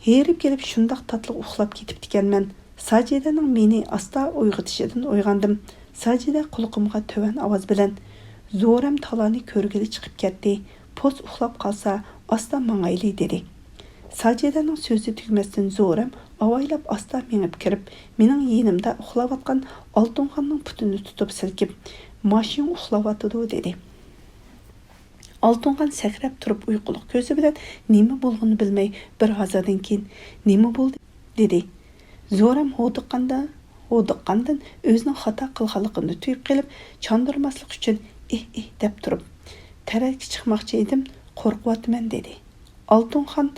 ھېرىپ كېلىپ شۇنداق تاتلىق ئۇخلاپ كېتىپتىكەنمەن. ساجىدەنىڭ مېنى ئاستا ئويغىتىشىدىن ئويغاندىم. ساجىدە قۇلىقىمغا تۆۋەن ئاۋاز بىلەن، «زورەم تالانى كۆرگىلى چىقىپ كەتتى. پوست ئۇخلاپ قالسا، ئاستا ماڭايلى» دېدى. ساجىدەنىڭ سۆزى تۈگىمەستىن زورەم ئاۋايلاپ ئاستا مېڭىپ كىرىپ، مېنىڭ يېنىمدا ئۇخلاۋاتقان ئالتۇنخاننىڭ پۇتىنى تۇتۇپ سىلكىپ، «ماشىڭ ئۇخلاۋاتىدۇ» دېدى. ئالتۇنخان سەكرەپ تۇرۇپ ئۇيقۇلۇق كۆزى بىلەن نېمە بولغىنىنى بىلمەي بىر ھازادىن كېيىن، نېمە بولدى؟ دېدى. زورەم ھودۇققاندا، ھودۇققاندىن ئۆزىنىڭ خاتا قىلغانلىقىنى تۇيۇپ قېلىپ، چاندۇرماسلىق ئۈچۈن ئىھ ئىھ دەپ تۇرۇپ، تەرەتكە چىقماقچى ئىدىم، قورقۇۋاتىمەن دېدى. ئالتۇنخان،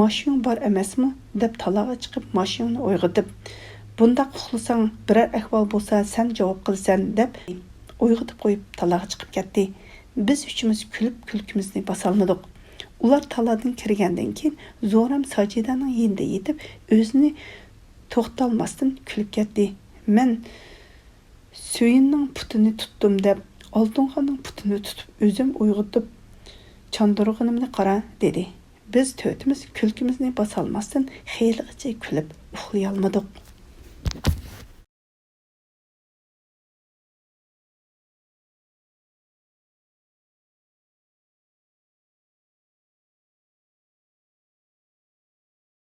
ماشىنىڭ بار ئەمەسمۇ؟ دەپ تالاغا چىقىپ ماشىنىڭنى ئويغىتىپ، بۇنداق ئۇخلىساڭ بىرەر ئەھۋال بولسا سەن جاۋاب قىلىسەن دەپ ئويغىتىپ قويۇپ تالاغا چىقىپ كەتتى. بىز ئۈچىمىز كۈلۈپ كۈلكىمىزنى باسالمىدۇق. ئۇلار تالادىن كىرگەندىن كېيىن زورەم ساجىدەنىڭ يېنىدا يېتىپ ئۆزىنى توختالماستىن كۈلۈپ كەتتى. مەن سۆيۈننىڭ پۇتىنى تۇتتۇم دەپ، ئالتۇنخاننىڭ پۇتىنى تۇتۇپ ئۆزۈم ئويغىتىپ چاندۇرغىنىمنى قارا، دېدى. بىز تۆتىمىز كۈلكىمىزنى باسالماستىن خېلىغىچە كۈلۈپ ئۇخلىيالمىدۇق.